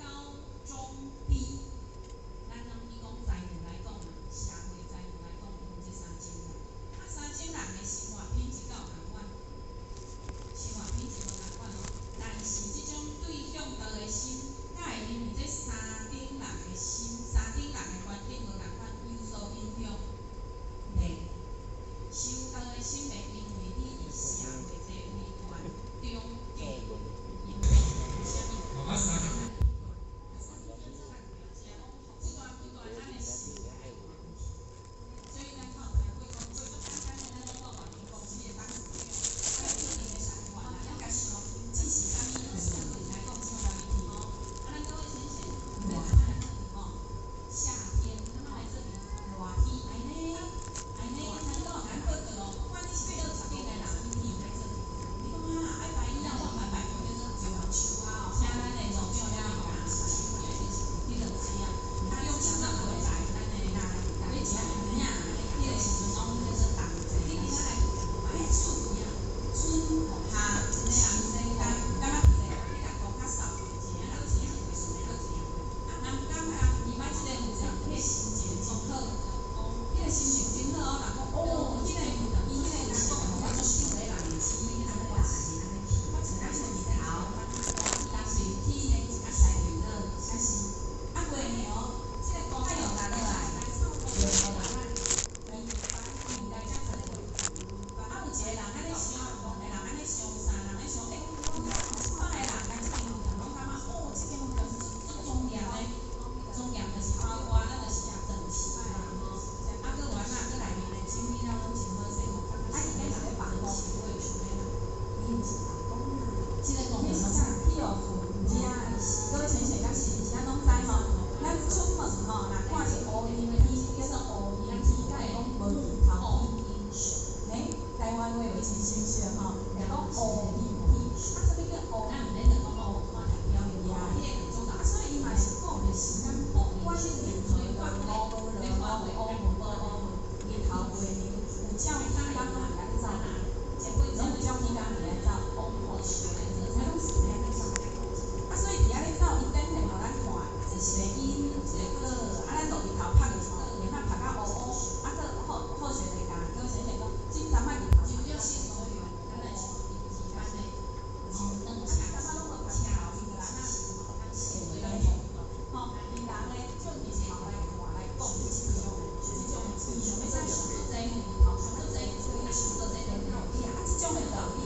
高中低。咱攏以講財務來講嘛，社會財務來講，有這三種人。啊，三種人的生活品質敢有仝款？生活品質無仝款哦。但是這種對向道的心，敢會因為這三等人的心、三等人的環境無仝款有所影響？袂。修道的心袂因為你佇社會地位懸中低影響，為啥物？不斷不斷，咱的心態有問題。所以咱較有聽過講，做足簡單的，咱攏講外面公司的董事長，啊，伊的想法啦，咱家想，這是啥物？相對來講是啥物吼？啊，咱各位先生，熱吼，夏天，咱來這裡熱天，按呢，按呢，咱都有咱報告哦。不管你是佗一間的人，你來這裡，你講啊，愛拜以後我拜拜叫做樹啊，請咱的組長了吼，你就知影。啊，用手仔過來，咱的要食物仔，彼個時陣攏叫做冬節。你今仔來，哎，厝啊，春夏秋冬，感覺你若講較瘦，啊，閣一啊，人感覺伊捌這個有啥？彼個心情真好，彼個心情真好哦。人講哦，彼個伊彼個人講我足想欲來錢，我是我一日頭，當時天啊曬熱，啊是啊過呢哦，這個太陽落落來，伊來遮讀啊，有一個人按呢想，兩个人按呢想，三個人按呢想，欸，百个人來這間佛堂攏感覺哦，這間佛堂是足莊嚴的，莊嚴就是包括咱就是整齊嘛吼，啊，閣有按怎，閣內面的整理了攏真好勢吼，啊，伊咧人咧放風，伊毋是罷工啊，這個講是啥？去予雲遮，各位先生敢是毋是咱攏知吼？咱出門吼，若看是烏陰的天，叫做烏陰天，敢會講無日頭天？欸，台灣話就真親切吼，會講烏陰天。啊，啥物叫烏陰天？烏啊，所以伊嘛是講的是咱不管任何烏無落烏烏無烏日頭袂明，有照天工攏佇愛走，攏有照天工佇愛走，咱攏是佇愛走。啊，所以佇遐咧走，伊展現予咱看，一個因，一個果，啊，咱落日頭曬去吼，會較曬較烏烏，啊，閣好好勢來共各位先生講，這陣仔日頭啊，感覺攏無車伊就按怎？吼，伊人咧照日頭來看來講，這種這種啊，這種的道理，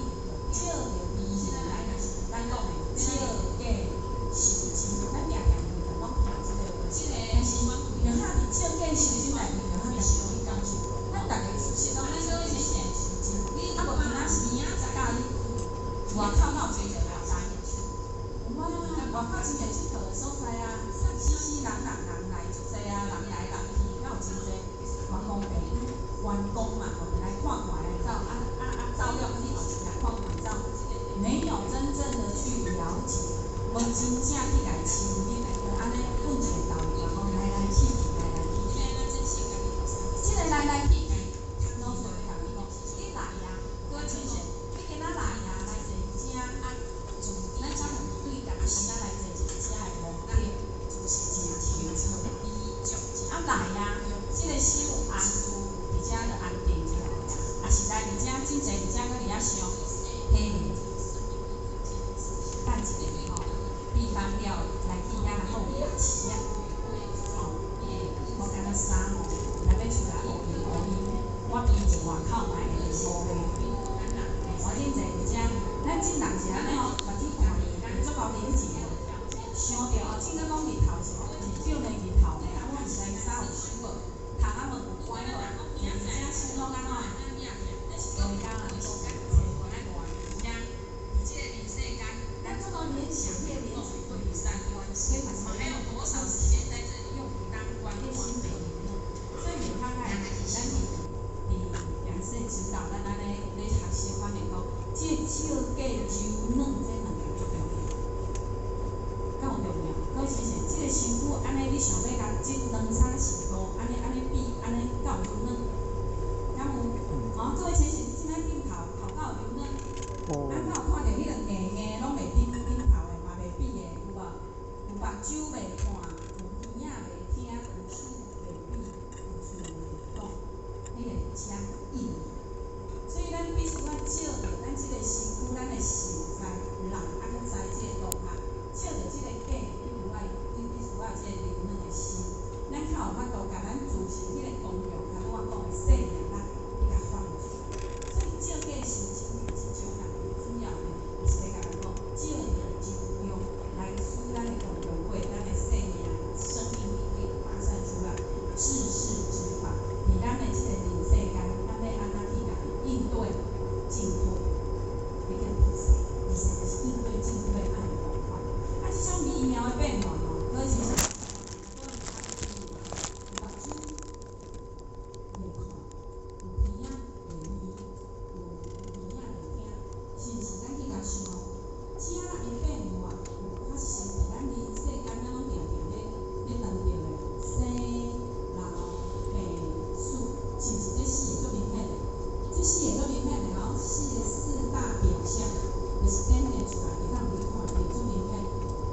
照比來，咱講的照假修真，咱定定會攏聽這個話。但是，明顯佇照假修真內面，明顯家己去感受，咱逐个其實攏是修真，啊無今仔是教你外口敢有濟個活動？有啊，外口真濟𨑨迌的所在啊，熙熙人人人來足濟啊，人來人去，敢有真濟觀光地，觀光嘛，吼，來看看來走，啊，真濟佇遮閣佇遐想，彼等一下吼，比方了來去遐較有牙齒啊，吼，我敢若衫吼，若欲出來烏面烏面，我囥佇外口嘛會烏咧。我真濟佇遮，咱真人是按呢吼，目睭看伊足夠冷靜的，想著哦，凊彩講日頭是是照呢日頭呢，啊，我毋知伊衫有收無，窗仔門有關無，佇遮心攏按怎？回家啦，咱做到聯想，彼個聯想對，這嘛是彼心袂所以較愛咱佇佇陽世指導咱按呢咧學習發現講，這個照假柔軟這兩個足重要，敢有重要？各位先生，這個身軀按呢，你想欲共這兩三是五，按呢按呢比，按呢敢有柔軟？敢有？吼，各位先生，這擺鏡頭頭敢有柔軟？咱敢有看著彼個硬硬攏袂頂頂頭的，嘛袂比的，有無？有目睭袂看，有耳仔袂聽，有手袂比，有喙袂講，彼個遮硬。所以咱必須愛照著咱這個身軀，咱的實在人，啊閣知這個道學，照著這個假，你有愛，你必須愛這個柔軟的心，咱較有法度共咱自身彼個功用，頭拄我講的生命力，去共發揮出來。所以照假修身這種人主要呢，就是咧共咱講，照著柔用來使咱的功用過，咱的生命生命力可以發散出來，治世之法，佇咱的這個人世間，咱欲按怎去共應對進退，彼叫比賽，比賽就是應對進退按的方法。啊，這種微妙的變化吼，各位先生，有目睭袂看，有鼻仔袂聞，有耳仔袂聽，是毋是？咱去共想，遮的變化有發生佇咱人世間，咱攏定定咧咧當著的生老病死，是毋是？這四个足明顯的，這四個足明顯的吼，四個四大表象，就是展現出來，會當去看著足明顯。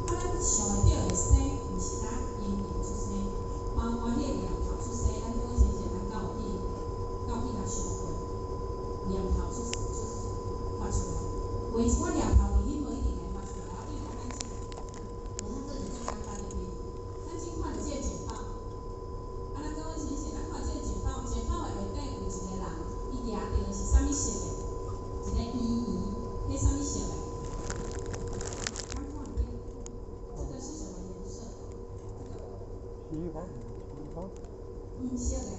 啊，咱想會著的生，毋是咱嬰兒出生，包括彼個念頭出生，咱各位先生，咱敢有去，敢有去共想過？念頭出出發出來，有一寡念頭佇彼無一定會發出來。啊，比如講咱這個，無咱做一個足簡單的比喻，咱先看著這個簡報，啊，咱各位先生，咱看這個簡報，簡報的下底有一個人，伊舉著的是啥物色的？一個圓圓，彼啥物色的？敢看著？這個是什麼顏色？這個。橘黃，橘黃。黃色的，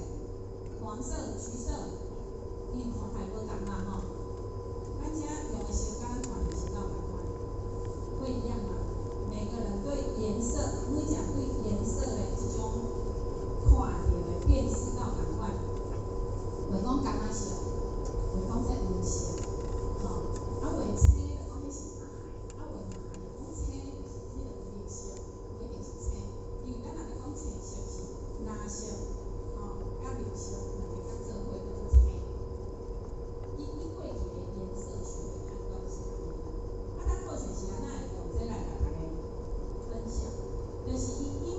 黃色、橘色，因為看來無仝嘛吼。咱遮用的色佮咱看著是敢有仝款？會一樣嗎？每個人對顏色，每一個對顏色的這種看著的辨識敢有仝款？袂講仝仔色，袂講這黃色，吼，啊畫青就講彼是藍，啊畫藍就講青就是彼個綠色，無一定是青，因為咱若咧講青色是藍色，吼，佮綠色兩个佮做伙叫做青。伊伊過去的顏色學的判斷是按呢。啊，咱過去是按怎會用這來共大家分享？就是伊因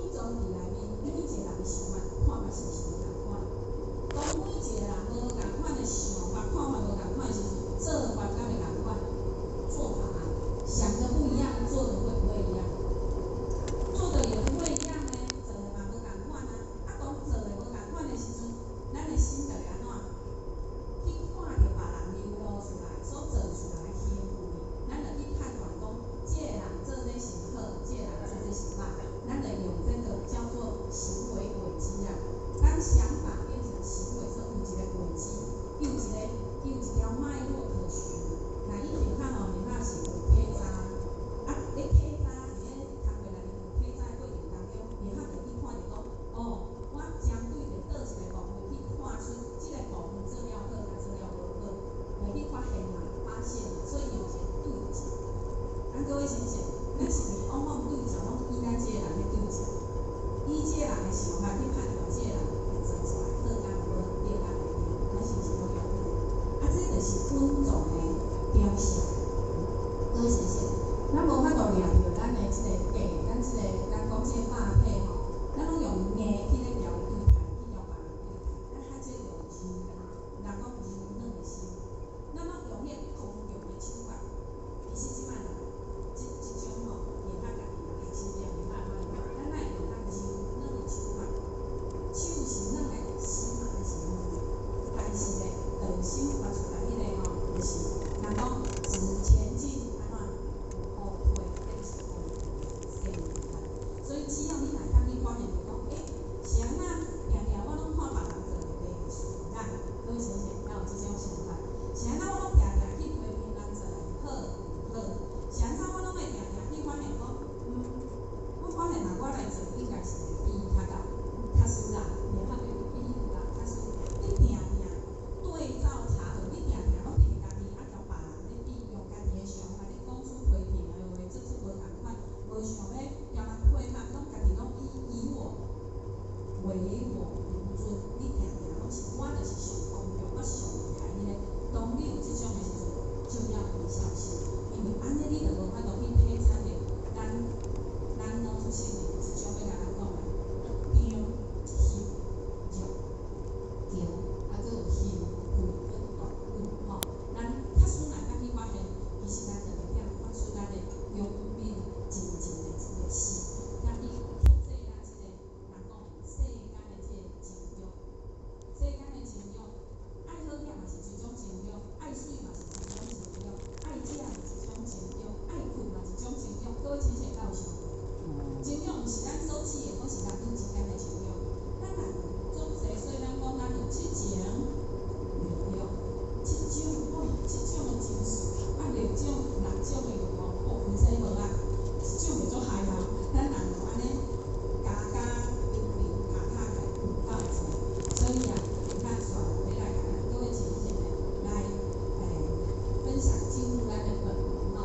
唯我獨尊，你定定攏是我就是上光榮，我是上厲害彼個。當你有這種的時陣，就要很小心，因為按呢你就無法度去體察著咱老祖先的這種欲共咱講的張翕弱強，啊，閣有欣貴閣大勇吼。咱假使若會當去發現，其實咱就會當發出咱的勇猛精進的這個心，遐伊克制咱這個人講的世間的這個情慾，世間的情慾，愛好額嘛是一種情慾，愛媠嘛是一種情慾，愛食嘛是一種情慾，愛睏嘛是一種情慾。各位親戚敢有想過？情慾毋是咱所指的，講是男女之間的情慾。咱人足濟，所以咱講咱有七情六欲，七種哇，七種的情緒，啊六種六種的欲望，哦，有這無啊？一種就足害啊！咱人就按呢，加加零零塔塔的有夠濟，所以啊，咱煞落來共咱各位親戚呢來分享進入咱的本門吼。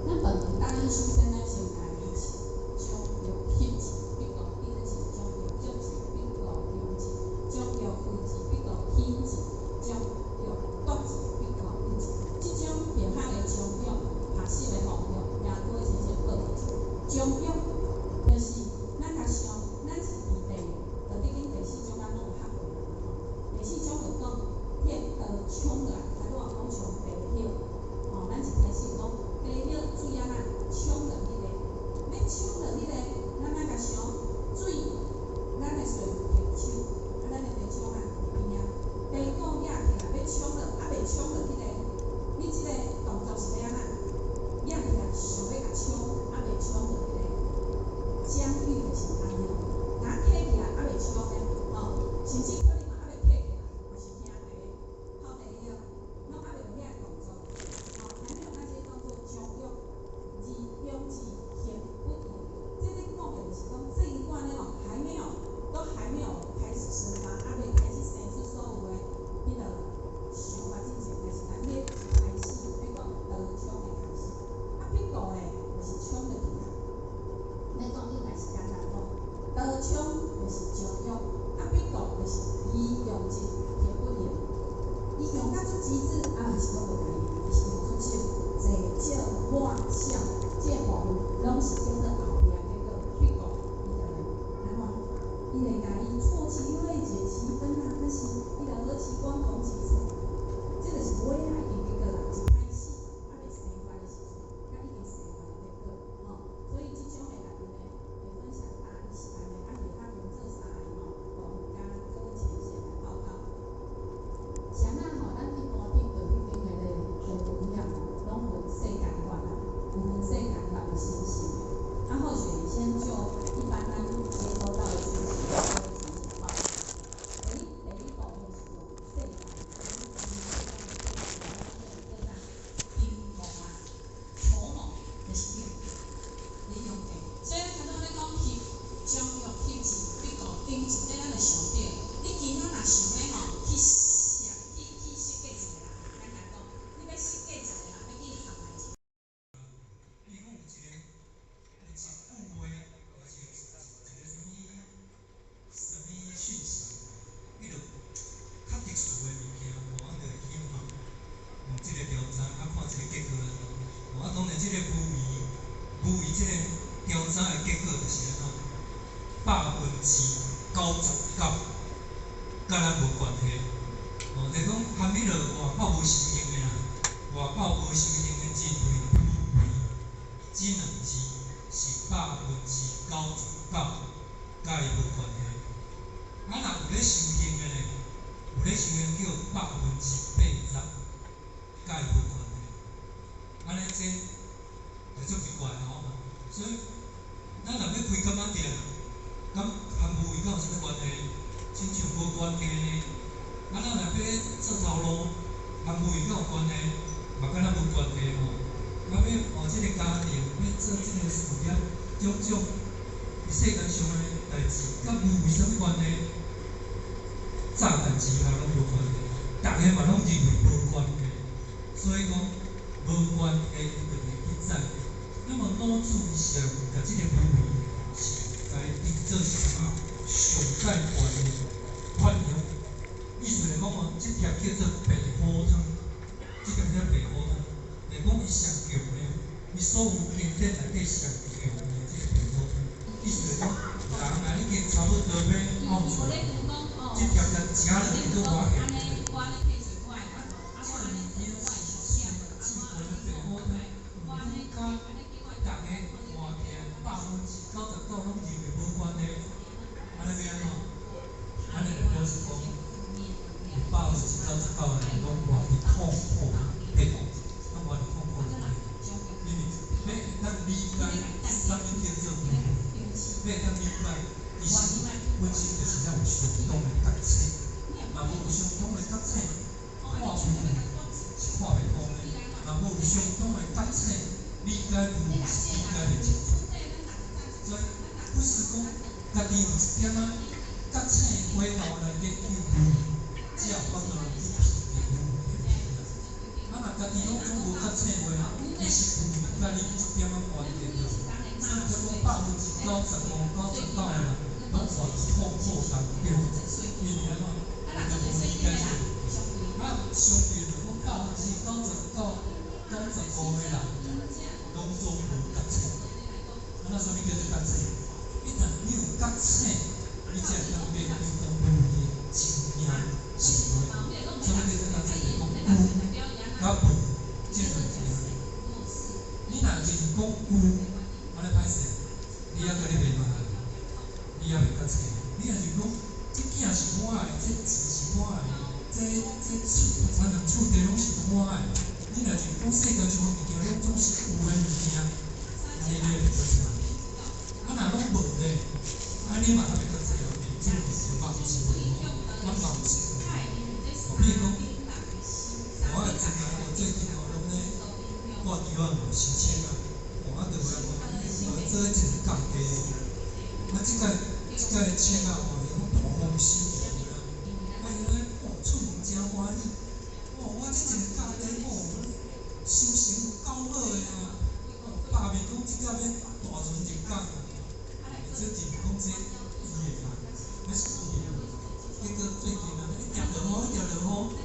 咱本門當然首先咱先來學習將欲翕字，筆個頂字，將欲足字，筆個強字，將欲開字，筆個輕字，將欲奪字，筆個穩字。這種別學的將欲學習的方向，也各位親戚報告者。將欲就是咱共想，咱是佇地，就已經第四章咱攏有學過啦吼。第四章就講彼個刀衝落來，頭拄仔講像白葉，吼，咱一開始有講白葉水按怎衝落彼個，欲衝落彼個，咱愛共想水，咱的水提手，啊，咱的茶盅啊佇邊仔，茶罐攑起來欲衝落，啊袂衝落彼個，你這個動作是欲按怎？攑起來想欲共衝，啊袂衝落彼個，將欲就是按呢，若提起來啊袂衝呢，吼，甚至可能嘛猶未提起來，就是兄弟泡茶了，攏猶未有遐個動作，吼，還沒有那些動作，將欲而用之行不已。這咧講的就是講這一段呢吼，還沒有，都還沒有開始生發，猶未開始生出所有的彼個想法進前，但是咱咧開始欲講刀槍的開始，啊，筆個咧就是衝入去啊。欲講應該是簡單講，刀槍就是將欲，啊，筆個就是伊用之行不用，伊用甲足極致，啊，是講無共伊，就是用出手，濟少滿少，這個部分攏是叫做後壁結果筆個，伊就會按怎？伊會共伊錯其位減其分啊，還是伊就何其光同其塵？這就是尾仔已經結果啦，一開始猶未生發的時陣，才已經生發的結果，吼。所以這種的內面呢，會分享大意是按呢，啊，下較分做三个吼部分，共各位淺顯來報告。是按怎吼？咱一般去對彼間彼个道場遐吼，攏分世間法啦，有分世間法有心性的。啊，或許先就一般咱接收到的訊息，各位淺顯報告。第一部分是用世間，叫啥？陰謀啊，籌謀就是用你用計。所以咱頭拄咧講翕將欲翕字，筆個頂字，這咱就想著，你今仔若想欲吼去設去去設計一個人，簡單講，你欲設計一個人，欲去陷害一個。伊講有一個有一句話，抑是一個啥物啥物訊息，彼落較特殊的物件，吼，啊，就會引發用這個調查，啊，看這個結果按怎。吼，啊，當然這個無為，無為這個調查的結果就是按怎？99%佮咱無關係。吼，就是講含彼落外口無修行的啦，外口無修行的認為無為這兩字是99%佮伊無關係。啊，若有咧修行的呢，有咧修行叫80%佮伊無關係。按呢這就足奇怪吼。所以咱若欲開柑仔店，敢含無為敢有啥物關係？親像無關係呢。啊，咱若欲做頭路，含無為敢有關係？嘛佮咱無關係吼。啊，欲哦這個家庭，欲做這個事業，種種佇世間上的代誌，佮無為啥物關係？乍看之下攏無關係，逐家嘛攏認為無關係，所以講無關係，伊就會去載。那麼老子伊是共這個無為是共伊當做是啥？界悬的发扬。意思来讲哦，这粒叫做白虎汤，这粒叫白虎汤，就讲伊上强的，伊所有经典内底上强的这个白虎汤。意思来讲，人啊已经差不多欲拗出来，这粒甲食落去阁偌强。这个物件是至悬的白虎汤，毋过佮逐个换起来99%拢认为无关系，按呢欲按怎？按呢就表示讲，有99%的人拢活伫痛苦内底，拢活伫痛苦内底。因为欲会当理解啥物叫做无，欲会当理解，其实本身就是咱有相当的觉醒。若无有相当的觉醒，看有是看袂通的；若无有相当的觉醒，理解有是理解袂清楚。所以，不是讲家己有一点仔觉醒火候来研究有，才有法度来去批评有的批啦。啊，若家己拢总无觉醒话，其实有佮你一点仔关联啦。所以才讲95%、99的人拢活伫痛苦当中，因为按怎？伊就无理解这个问题。啊，相对就讲99%、95的人，拢总无觉醒。啊，那啥物叫做觉醒？一旦你有觉醒，你才会当研究讲有的真正是啥。啥物叫做觉醒？就是讲有佮无这两件。你若认讲有，按呢歹势，你犹阁咧迷茫啊，你犹未觉醒。你若是讲这囝是我的，这钱是我的，这厝田人厝地拢是我的，你若是讲世间上的物件拢总是有的物件，按呢你会袂觉醒。啊，若拢无咧，按呢嘛犹袂觉醒，这个是嘛毋是有，咱嘛毋是有。哦，比如讲，我的真啊，我最近哦拢咧挂桥仔嘛申请啊，哦啊，就有人讲，做一个降低，啊，这个签啊，吼，是讲大丰收的啦，啊，伊咧哦，出门真欢喜，哦，我这一个降低哦，收成有够好的啊，哦，百面讲这个欲大船入港啊，这就是讲这伊的啦，那是伊的。结果最近啊，一定落雨，一定落雨，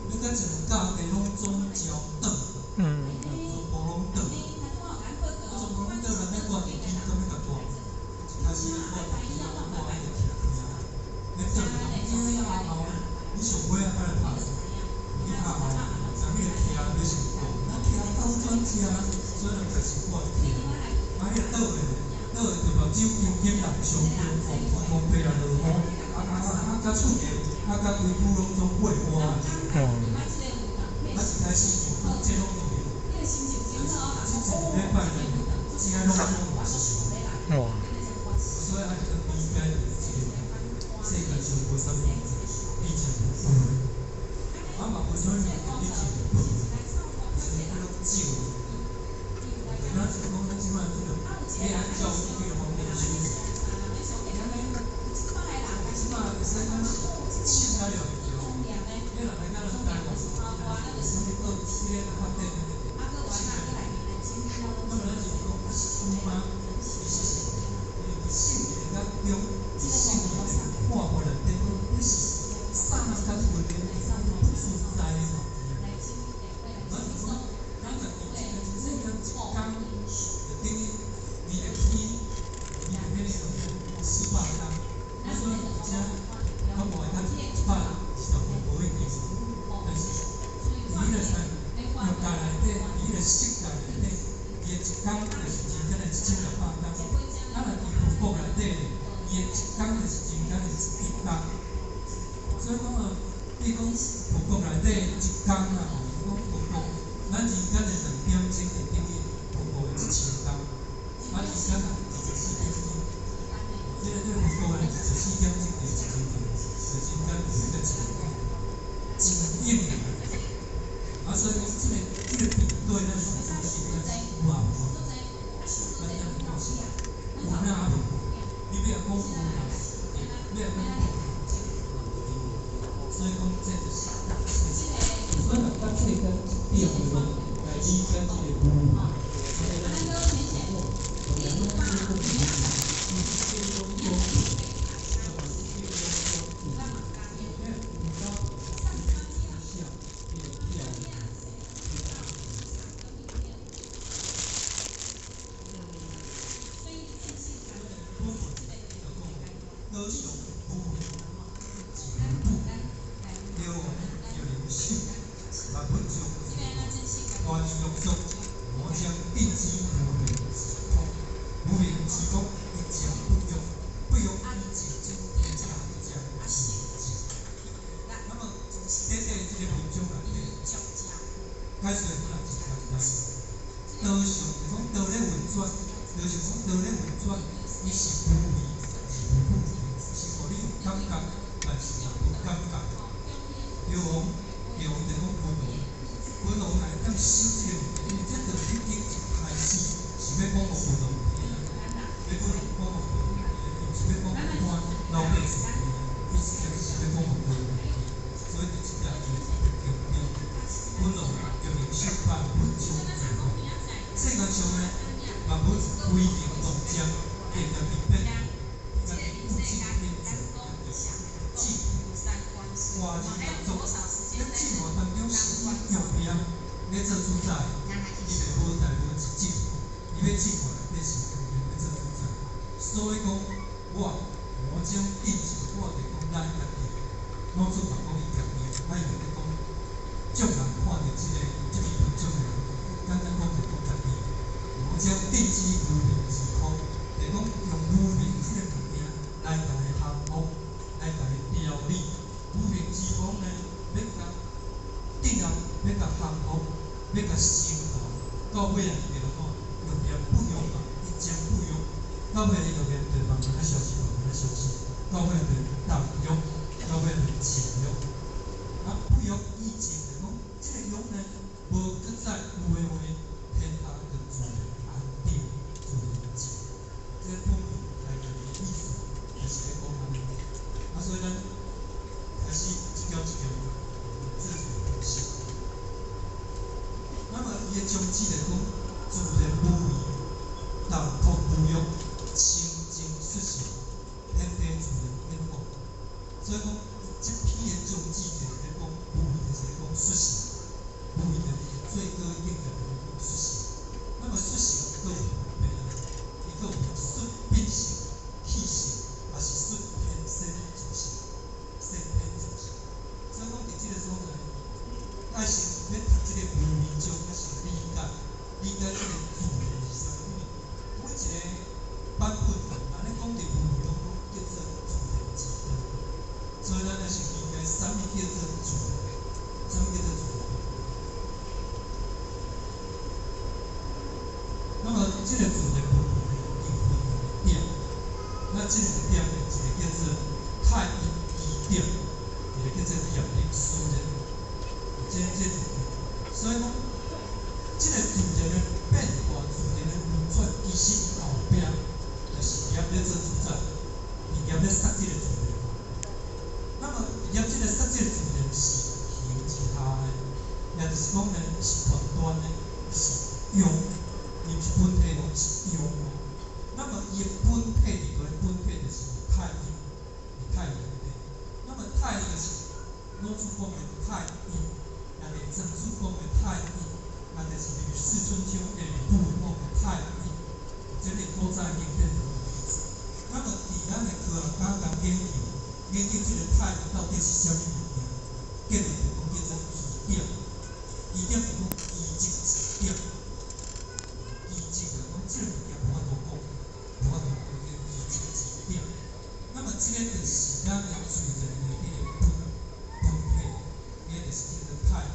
欲甲一个降低拢总焦转，全部拢转，啊，全部拢转，人咧挂电机，敢欲共挂？一开始挂电机，挂彼个徛徛，欲转，惊啊后，你上尾仔才来拍去拍后，人彼个徛欲先挂，啊徛倒转车，所以人开始挂徛，啊，彼个倒的，倒的就目睭金金人上中，哦，天公伯啊落雨，啊啊啊啊，佮厝地，啊佮规区拢总过歌。啊，一开始就讲这拢伊的，但是这一礼拜呢，这拢总嘛是有。所以爱当理解这个世间上无啥物物件，你真有，啊嘛无啥物物件你真无，所以你拢少。咱是讲咱这摆这个欲按照这个方面修，按呢，这摆会使讲是凊彩了就对。你若来咱台湾，啥物阁彼个发展的凊彩，那么咱就是讲是有吗？其实是，因为伫圣言甲中，伫圣言的看法内底，讲彼是啥甲分的不自在的物件。咱就讲，咱家己这个世间一工，就等于伊会起，伊会彼个400工，啊所以遮较无会当120分无一定，但是伫彼个啥欲界内底，伫彼个色界内底，伊的一工就是人间的1600工，啊若伫佛国内底，伊的一工就是人间的1亿工。所以讲啊，比如讲佛国内底一工啊，吼，讲佛国，咱人间的2点钟就等于佛国的1000工，啊，人间啊24点钟，这个佛国的24点钟就是1000工，就人间就是个千工，真应的。啊，所以讲这个比对咱是中心，咱是有啊无？咱咱讲是有哪无？你欲讲有嘛是对，欲讲无嘛无对。所以讲这就是觉醒。所以若觉醒甲一点的来理解这个有，所以咱就哦，咱拢讲讲，这拢讲，道上无为而无不，药王药灵秀，万物将华严约束，魔将定之无名之空，无名之空，一将不用，不用一静，天下将自静。那么，短短这个文章内底，解说本来真简单。道上就讲道咧运转，道上讲道咧运转，伊是无为而无不，是予你有感觉，但是嘛无感觉。药王，药王就讲君王，君王来当修这个物件，因为这道已经一开始是欲讲予君王听，欲讲讲予君王听，伊毋是欲讲予一般老百姓听，伊是是欲讲予君王听，所以伫这条伊特别强调，君王药灵秀万物将自化，世间上呢，万物归零动将，会家己变，家己物质变做叫进化人作，咧进化当中是以欲念咧做主宰，伊袂无代无志进化，伊欲进化内底是欲念咧做主宰。所以讲，我将定之，我就讲咱家己，老子嘛讲伊家己，啊伊就咧讲，众人看著这篇文章的人，简单讲就讲家己。我将定之无明之空，就讲用无明这个物件来共伊降服，来共伊调理。无明之风呢，欲共定啊，欲共降服，欲共升华，到尾啊，就怎？欲念不用啊，一将不用，到尾伊欲念就慢慢仔消失，慢慢仔消失，到尾就淡欲，到尾就静欲。啊，不欲以静，就讲这个欲呢，无阁再有的话，天下就自然安定，自然静。这个本文内面的意思，就是咧讲按呢。啊，所以咱开始一条一条做分析。那么，伊的宗旨就讲，自然无为，动脱无欲，清净出世，天地自然变化。所以讲，这篇的宗旨就是咧讲无为，就是咧讲出世，无为就是最高境界，就是讲出世。那么出世阁有分别啊，伊阁有出本性、气性，抑是出天生自性、先天自性。所以讲，伫这个所在，爱先欲读这个无为中，爱先理解，理解这个自然是啥物。因为每一个版本，若咧讲著无为，拢讲叫做自然之道。所以咱爱先理解啥物叫做自然，啥物叫做自然。那么，这个自然无为呢，伊分两个点。那这两个点呢，一个叫做太阴基点，一个叫做业力使然。这两点。所以讲，这个自然的变化、自然的运转，其实后壁就是业咧做主宰，是业咧杀这个自然。那么，业这个杀这个自然是形之下的，也就是讲呢，是末端的，是用，伊毋是本体哦，是用哦。那么，伊的本体伫佗咧？本体就是太阴，伫太阴内底。那么太阴就是老子讲的太阴，也就是庄子讲的太阴，也就是吕氏春秋下部讲的太阴，这个古早经典拢有记载。那么，伫咱的科学家共研究，研究这个太阴到底是啥物物件？结论就讲叫做奇点，奇点就讲奇迹之点，奇迹就讲这个物件无法度讲，无法度讲叫奇迹之点。那么，这个就是咱的自然的彼个本体，彼个就是叫做太阴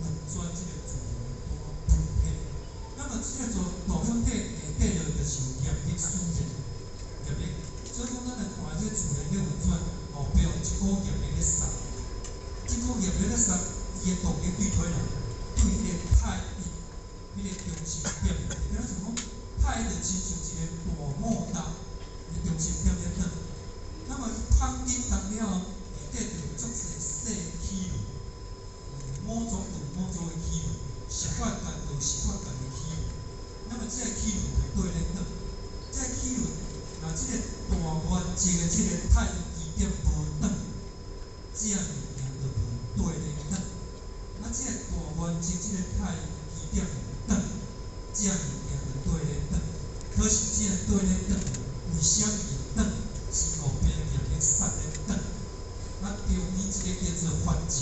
运转这个自然的大本体。那么，这个大本体下底落就是有业力使然，业力。所以讲，咱来看这个自然咧运转，后壁有一股业力咧杀，这股业力咧杀，伊的动力对佗来？对彼个太阴，彼个中心点。就敢若像讲，太阴就亲像一个大莫达，伊中心点咧转。那么伊捧紧动了后，下底就有足济细气轮，五组有五组的气轮，十法界有十法界的气轮。那么这个气轮就对咧转，这个气轮，若这个大原则的这个太阴基点无转，这个物件就无对咧转。啊，这个大原则这个太阴基点有转，这个物件就对咧转。可是这个对咧转，为啥物会转？是后壁法則，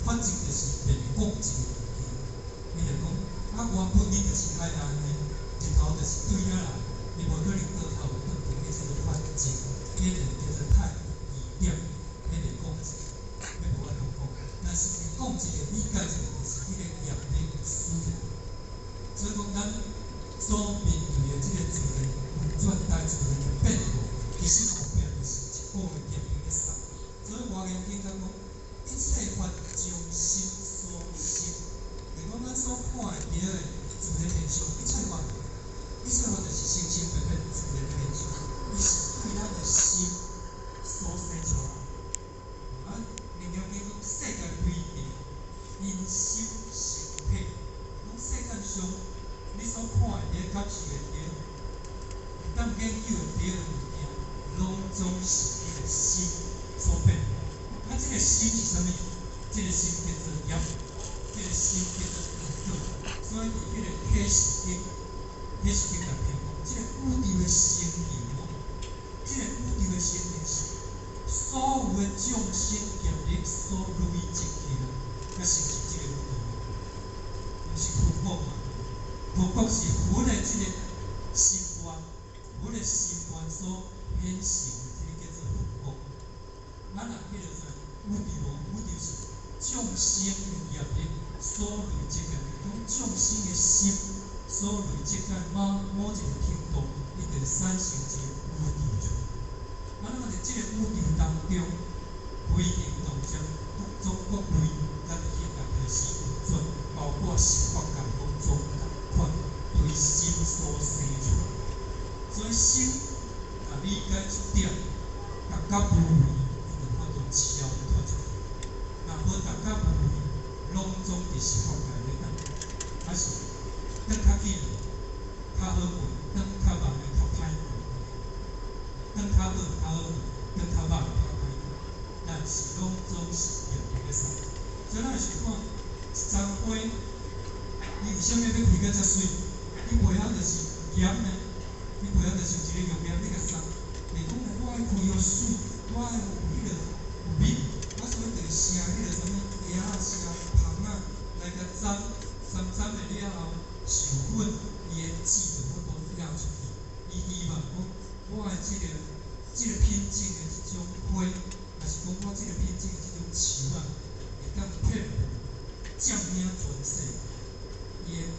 法則就是袂講一个物件。伊就講啊，原本你就是愛按呢，日頭就是對遐來，伊無可能倒頭轉轉，彼叫做法則，彼就叫做太疑點，彼袂講一个，彼無法度講。但是會講一个理解一个，就是彼个業力使然。所以講，咱所面對的這个自然運轉，大自然的變化，其實後壁就是一股的業力咧送。所以《華嚴經》講，一切法從心所生。就講咱所看會著的自然現象，一切法，一切法就是生生滅滅自然的現象，伊是對咱的心所生出來。啊，《楞嚴經》講世間非定，因心生體。講世間上，你所看會著、感受會著、當研究會著的物件，攏總是你的心所變化。啊，這个心是啥物？這个心叫做業，這个心叫做因果。所以佇彼个啟示經，啟示經內面講，這个宇宙的成形哦，這个宇宙的成形是所有的眾生業力所累積起來，才成就這个宇宙。毋是佛國嘛？佛國是佛的這个心願，佛的心願所顯成的，這个叫做佛國。咱若彼个啥宇宙無？宇宙是眾生的業力所累積的，講眾生的心所累積到某某一個程度，伊就會產生一個宇宙出來。啊，那麼佇這個宇宙當中，飛行動植各種各類，咱彼個開始運轉，包括十法界攏總仝款，對心所生出來。所以心若理解這點，逐甲無為，伊就法度超脫出來。若無逐甲無為，攏總佇十法界咧等，還是轉較緊，較好過；轉較慢的較歹過。轉較好較好過，轉較慢較歹過。但是攏總是業力咧送。所以咱是看一丛花，伊為啥物欲開甲遮媠？伊背後就是鹽呢，伊背後就是有一个藥鹽咧共送。會講我愛開予媠，我愛有彼个有蜜，啊所以就會生彼个啥物葉仔、生蜂仔來共踮，踮踮了了後，授粉，伊的籽就法度寄出去。伊希望講，我的這个品種的這種花，抑是講我這个品種的這種樹仔，會當遍布佔領全世界。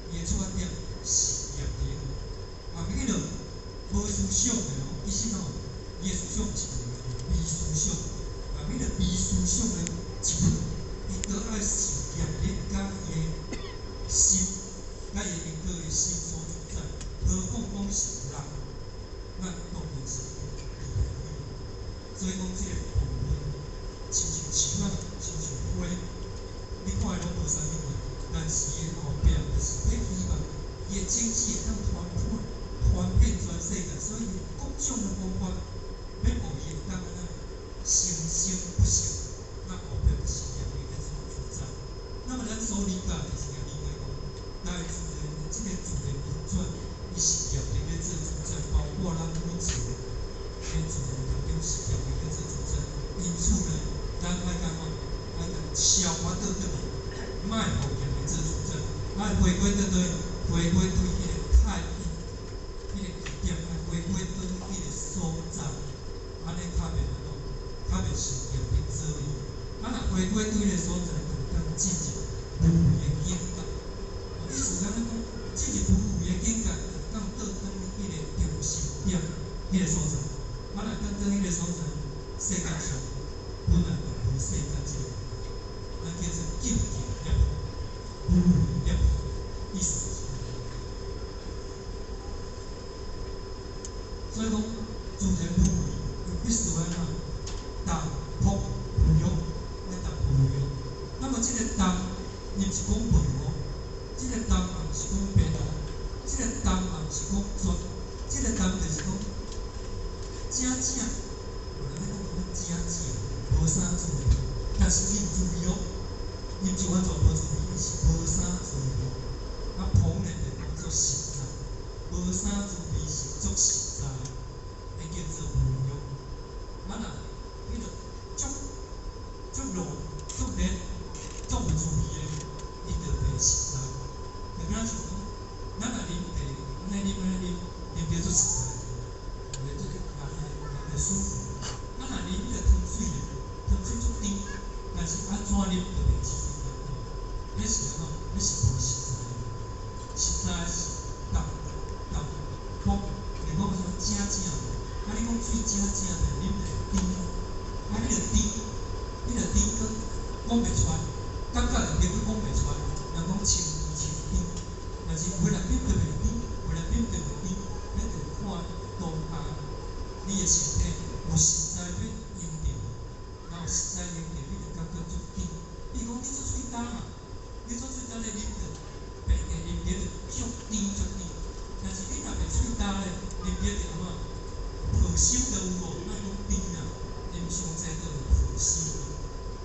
伊的出發點是業力。啊，彼个無思想的哦，其實吼，伊的思想是無思想。啊，彼个無思想的植物，伊都愛受業力佮伊的心，佮伊因果的心所主宰。何況講是人，咱當然是離袂開。所以講這个部分，親像樹仔，親像花，你看伊攏無啥物問題，但是伊的後壁就是欲希望伊的種子會當傳遍全世界，所以各種的方法欲予伊會當按怎生生不息。那後壁就是業力咧做主宰。那麼咱所理解就是理解講，大自然的這个自然運轉，伊是業力咧做主宰，包括咱每一個佇自然當中是業力咧做主宰。因此呢，咱愛按怎？愛共超越倒轉來，莫予業力做主宰，愛回歸倒佗？回歸對彼個太一，彼个起點，愛回歸倒彼個所在，按呢較袂按怎？較袂受業力左右。啊，若回歸對彼个所在，就會當進入無為的境界。意思啥物講？進入無為的境界，就當倒轉彼個中心點，彼個所在。啊，若當轉彼個所在，世界上本來就無世間這個，咱叫做究竟涅槃，無為涅槃，意思就是按呢。所以講，自然無為，必須按怎？淡樸無欲，愛淡樸無欲。那麼這个淡，伊毋是講笨哦，這个淡嘛毋是講白哦，這个淡嘛毋是講絕，這个淡就是講正正，有人咧講講正正，無啥滋味，但是伊有滋味哦，伊毋是完全無滋味，伊是無啥滋味。啊，膨呢就講做實在，無啥滋味是足實在，彼叫做無欲。啊若彼个足足落袂舒服。啊，若啉彼个糖水咧，糖水足甜，但是按怎啉都袂起这种感觉。彼是按怎？彼是無實在的，實在是淡淡薄，就講啥正正的。啊，你講水正正的，啉就會甜。啊，你著甜，你著甜，閣講袂出來，感覺會甜，閣講袂出來。人講清清甜，但是有的人啉著袂甜，有的人啉著會甜，彼就看當下你的身體有實在欲用著，若有實在用著，你就感覺足甜。比如講你做喙焦嘛，你做喙焦咧啉著，白茶啉著就足甜足甜。但是你若袂喙焦咧，啉著就按怎？抱心就有無，莫講甜啦，啉傷濟就會抱心。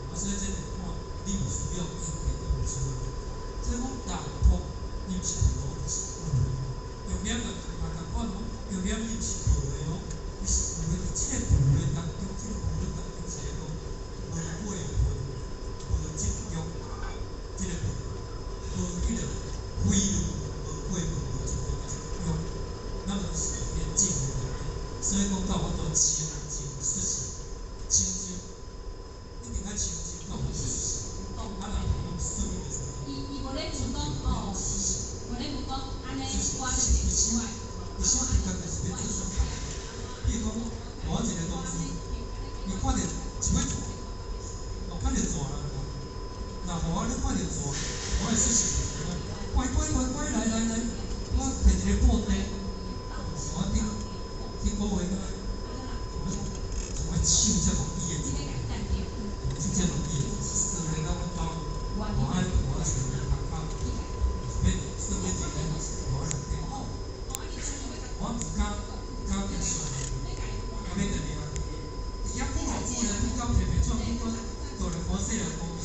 啊，所以這就看你有需要用著就無需要。所以講淡薄，伊毋是無，是有的。藥鹽嘛共款哦，藥鹽伊毋是無的哦，伊是有的。佇這個無的當中，這個無的當中是咧講無過分，無執著，這個無，無彼個非論，無過分，無執著，就是用，咱就是彼個正的內底。所以講到法度清淨出世，清淨，一定愛清淨到法度出世。啊，若講水就是伊伊無咧問講哦，無咧問講按呢，我是伊伊心直覺就是欲做啥。比如講，我一个同事，伊看著一尾蛇，哦，看著蛇啦，若予我咧看著蛇，我會出世，乖乖乖乖來來來，我提一个布袋，我頂頂個月我我手才無伊的，手才無伊的，算咧到我兜，我愛我找窗口，欲算欲一个，我內底，我毋敢敢去算，啊欲共掠，佇遐久偌久咧，你到提袂轉，你講到來看細人講，伊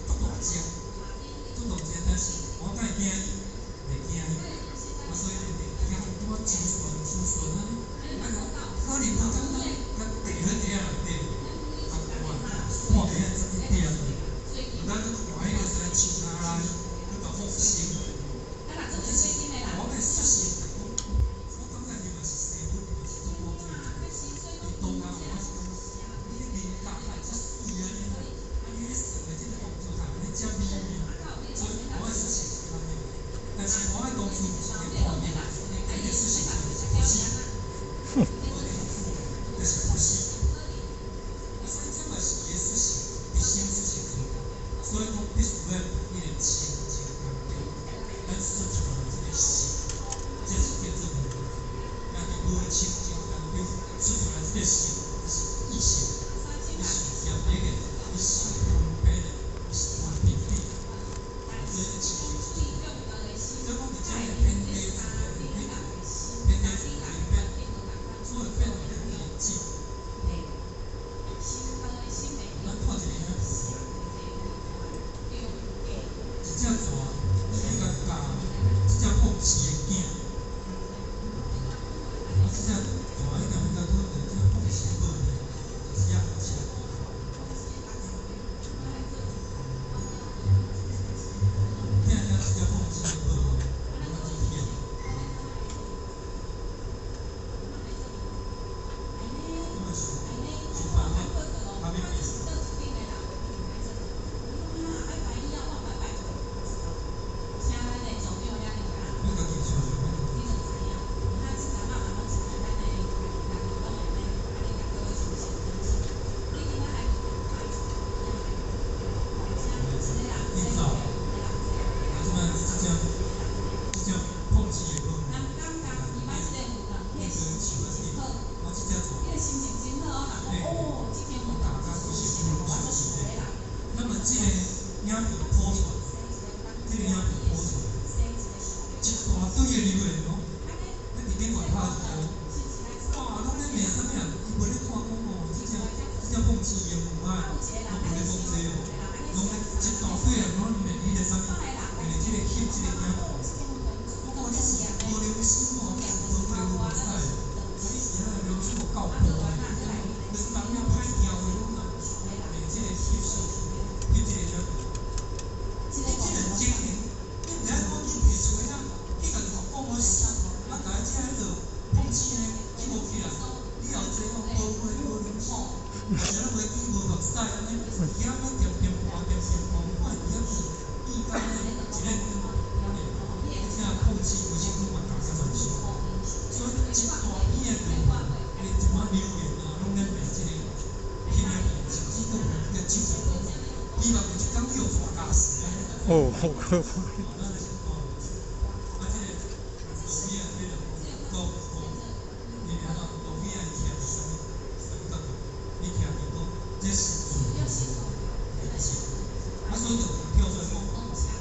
足大隻，足大隻，但是我敢會驚伊？袂驚伊，啊所以就佇遐拄仔周旋周旋按呢，啊可能無簡單，共地佇地仔內底，啊看看袂仔一點，咱閣看彼個啥樹跤內，閣共放生。這是我欲說實，我感覺伊嘛是生物，嘛是做我做。伊當下我是講，你咧面頰遮媠按呢，啊你咧算的這個動作通按呢遮美妙，所以我的說實是按呢。但是我的同事毋是咧看面，伊的說實就是歡喜，就是歡喜。啊，所以這嘛是伊的說實，伊心說實。所以講必須欲彼個清淨當中，咱說出來這個心，這是叫做無。若佇無清淨當中說出來這個心，是意識，伊是有分別的，伊是分別的，伊是無平等。所以清淨。所以講佇這個天地自然變，天地自然變，所有變就是境。啥咱袂记無目屎按呢，遐閣恬恬看恬恬看，看伊遐變變甲按呢一个而且控制規身軀嘛共甲全身，所以一大片的論文，一寡留言啊，攏咧罵這個彼個甚至閣有人去指責講，希望有一工你予拖咬死按呢。哦，好可怕。咱就是講，啊，這個路邊的彼個講講，伊安怎路邊的徛是啥物？啥物角度？伊徛伫講，這是自然現象。啊，所以就有人跳出來講，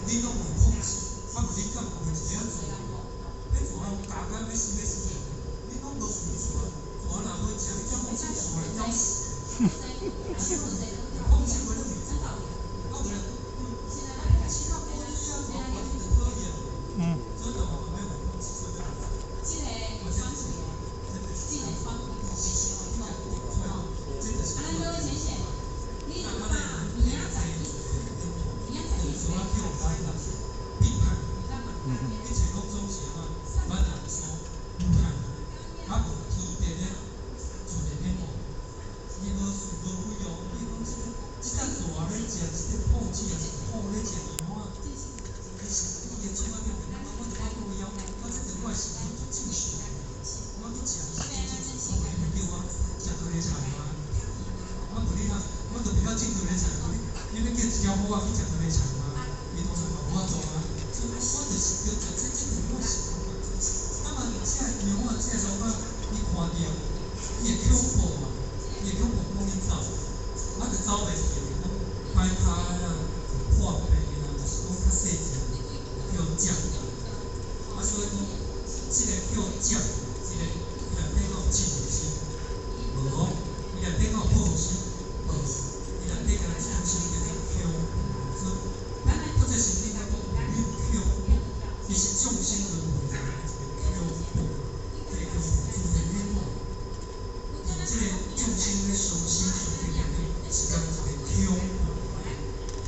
你攏有控制，啊，無你敢有一個自然？你自然咬甲欲死欲死，你攏無有自然，自然若無食，你才講這自然枵死。控制袂了你自然，啊，有人講，其他國家怎麼管理就可以啊？所以就沒有控制，所以就。這就是這就是咱叫咱人批判，一切攏總是按怎，咱人所批判，啊無天地咧自然變化，伊無事無非哦，比如講這個，這只蛇咧食一個兔子，抑是兔咧食羊仔，伊是伊的出發點，我就我肚枵，我這對我的身體足正常，我去食是真正常，我袂叫我食高麗菜嗎？啊無你若，我就袂曉種高麗菜，無你，你欲叫一條虎仔去食高麗菜嗎？伊當然嘛無法度啊。所以我就是叫食這，這就是我想法。啊嘛，這個羊仔，這個老板，伊看著，伊會恐怖嘛？伊會恐怖講恁走，啊就走袂去，講擺跤啦，破病啦，就是講較細隻，叫隻。啊，所以講，這個叫隻，這個伊內底敢有智慧心？無哦，伊內底敢有報復心？無，伊內底敢若這種心叫做恐怖。所以，佛這聖典講有恐怖，其實眾生輪迴就一個恐怖，這個恐怖自然變化。這個眾生咧傷心傷悲的，是敢若一個恐怖。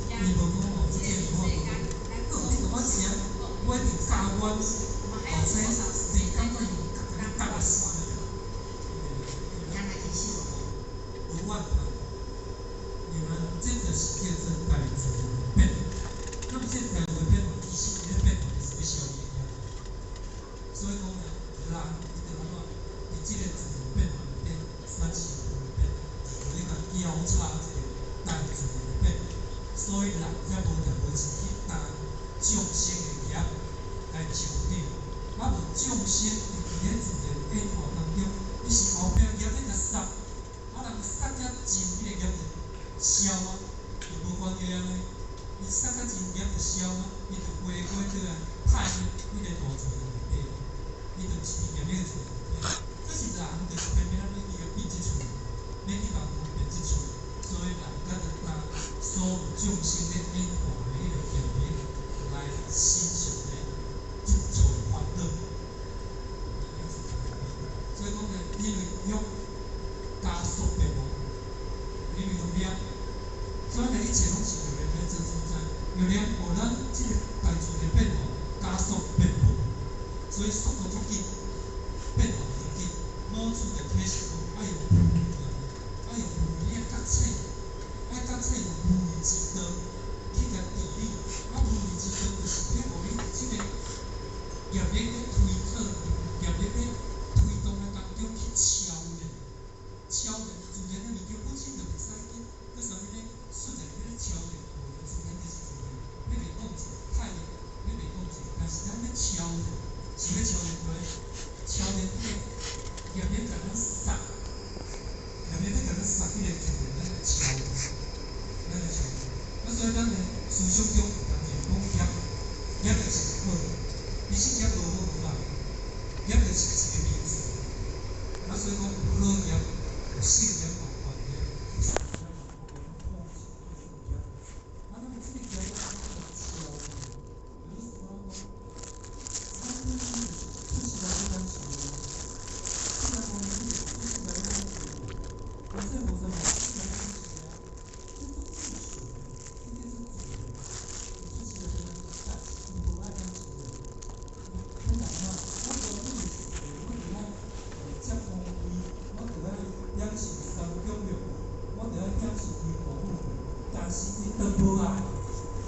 伊無講哦，這個我無講，好，你共我食，我一定咬阮，後生你感覺伊共你咬死。無怨恨，因為這就是叫做大自然的變化。那麼這大自然變化，其實伊咧變化就是欲消伊的業。所以講呢，人伊就按怎？佇這個自然變化內底產生分別，就咧共交叉這個大自然的變化。所以人才無條無志去擔眾生的業來受頂。啊，無眾生佇咧自然變化當中，伊是後壁業咧共殺，啊，人殺甲盡，彼個業就消啊，就無關係啊呢。伊殺甲盡業就消啊，伊就回歸倒來派彼個大自然內底，伊就一直業咧自然內底。可是人就是偏偏咱欲去共變這喙，欲去共分辨這喙，所以人才著擔所有眾生咧演化的彼個業力來身上咧執取煩惱。所以講呢，因為欲加速變化，因為有念，所以呢，一切攏是業力咧做主宰，業力予咱這個大自然變化加速變化，所以速度足緊，變化足緊。老子就啟示講，愛用無明，愛用無明的覺醒，愛覺醒用無明之道去共治理。啊，無明之道就是咧，予你這個業力咧推動，業力咧推動的當中去超然，超然自然的物件本身就袂使緊，閣啥物咧？實在咧超然，無自然就是自然，你袂控制，太陽你袂控制，但是咱欲超然，是欲超然佗？超然彼個業力共咱殺，業力咧共咱殺彼個自然，咱就超然，咱就超然。啊，所以咱的思想中有當時講業，業就是好，其實業無好無歹，業就是一個名詞。啊，所以講有好業，有善業嘛有壞業，有善業嘛有控制業。啊，那麼這個業要按怎超然？意思講，咱出世來咱是，出來講你出世來咱是，啊，這無啥物，出來咱是啊，這足正常的，這叫做自然。出世來咱是，伊無愛咱是的。咱若怎？我無你是，我就愛接單位，我就愛養成啥？都無愛，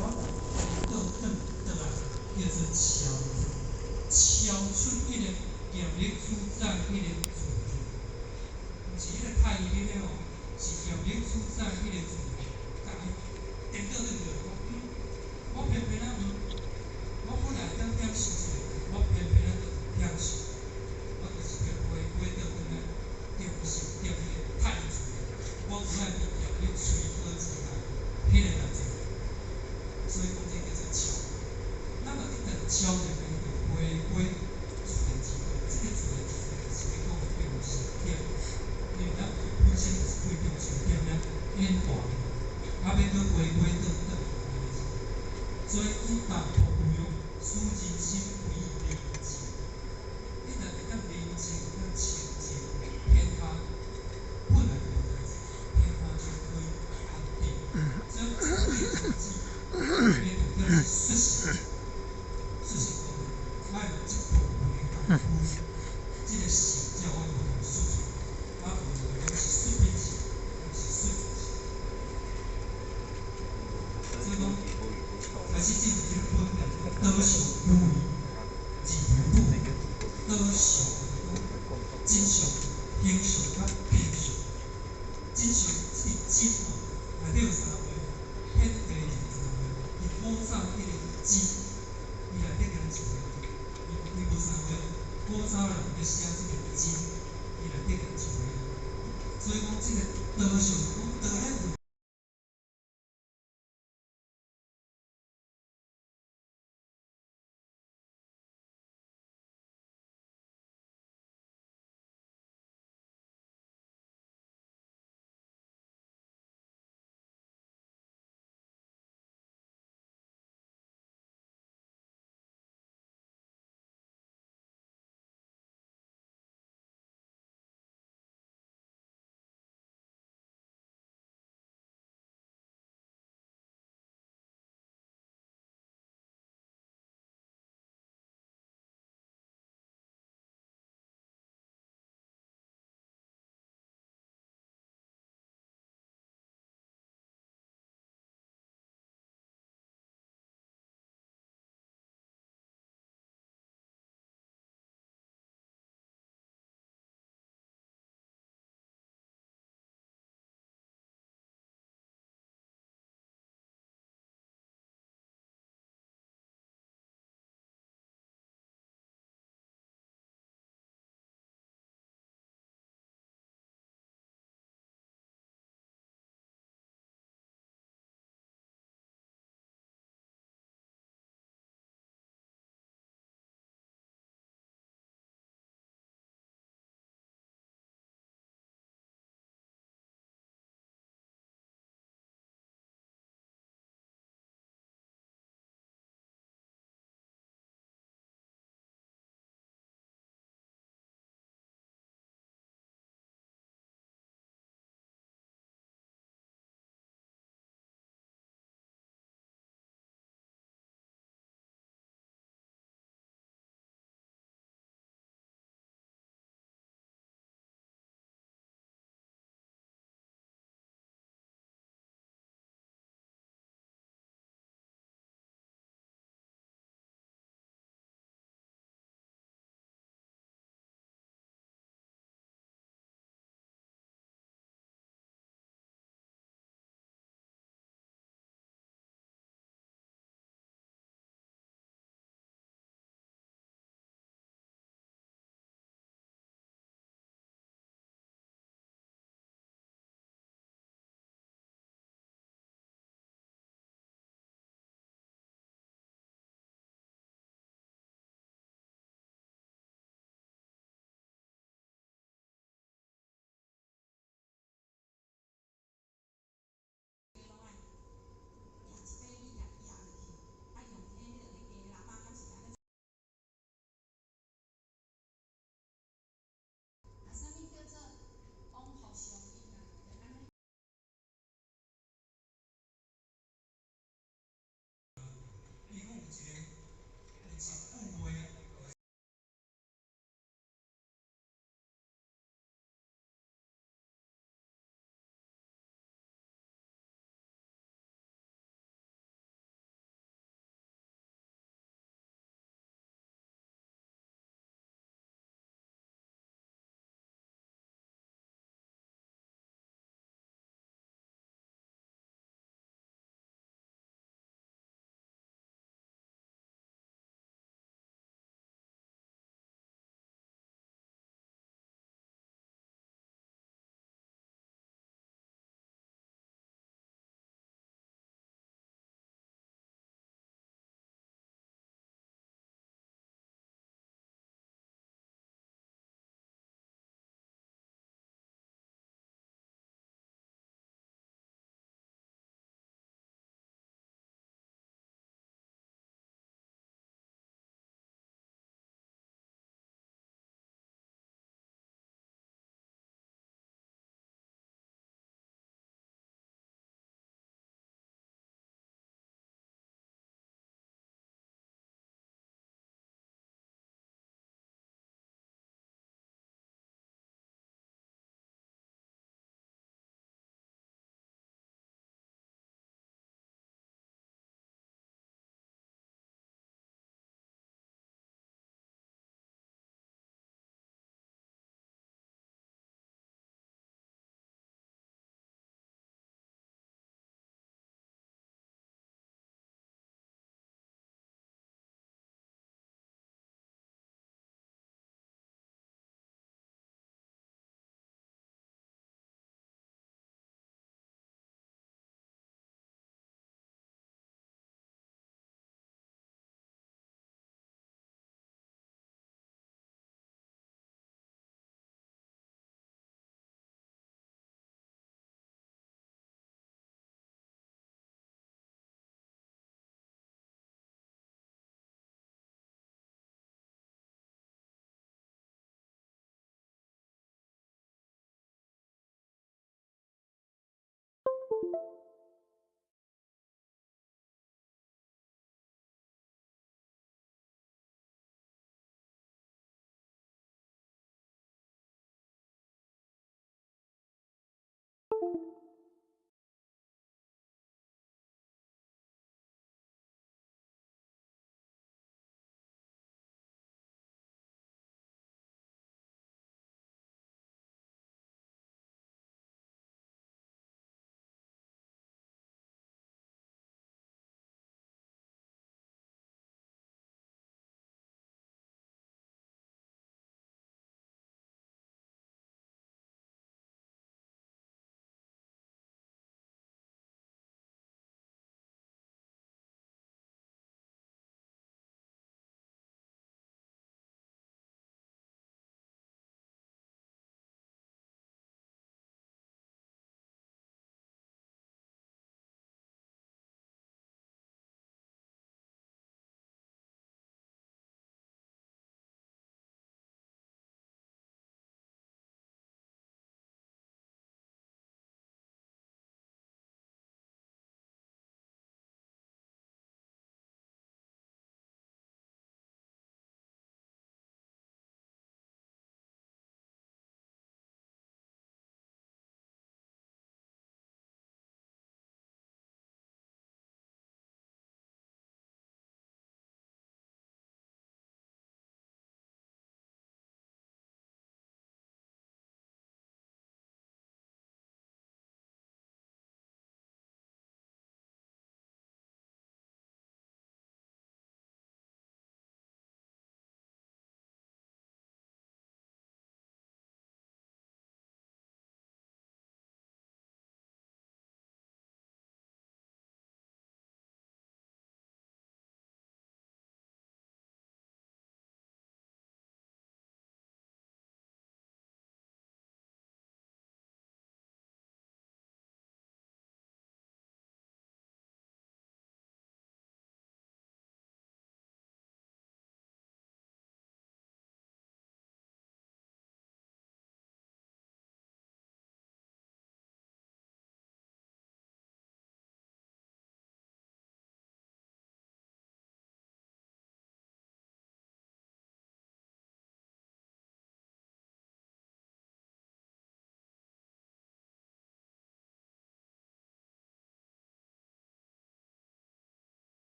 我回倒轉倒來，叫做超超出彼個業力主宰彼個自然，毋是彼個太陰的哦，是業力主宰彼個自然，共伊顛倒轉去。我偏偏仔毋，我本來當享受一個，我偏偏仔就毋享受，我就是叫回歸倒轉來，中心點彼個太自然，我無愛佇業力催討之下，彼個代誌，所以講這叫做超。咱若一旦超越彼個回歸自然之道，這個自然之道就是咧講的中心點，因為咱本身就是對中心點咧演化的，啊，欲閣回歸倒轉來。所以一旦破有用，使人心歸寧靜。你若會當寧靜、當清靜，天下本來就無代誌，天下就歸安定。所以這個條子，伊重點是說實，說實講，愛有這部分的功夫，這個性才有法度說出來。啊，有的攏是說品性，毋是說性。所以講，開始進入這個本來導向有為，二無導向真相、形象佮品相。真相這個真吼，內底有三個，顯地是三個。伊古早彼個真，伊內底敢若一個，伊伊無三個。古早人咧寫這個真，伊內底敢若一個。所以講，這個導向講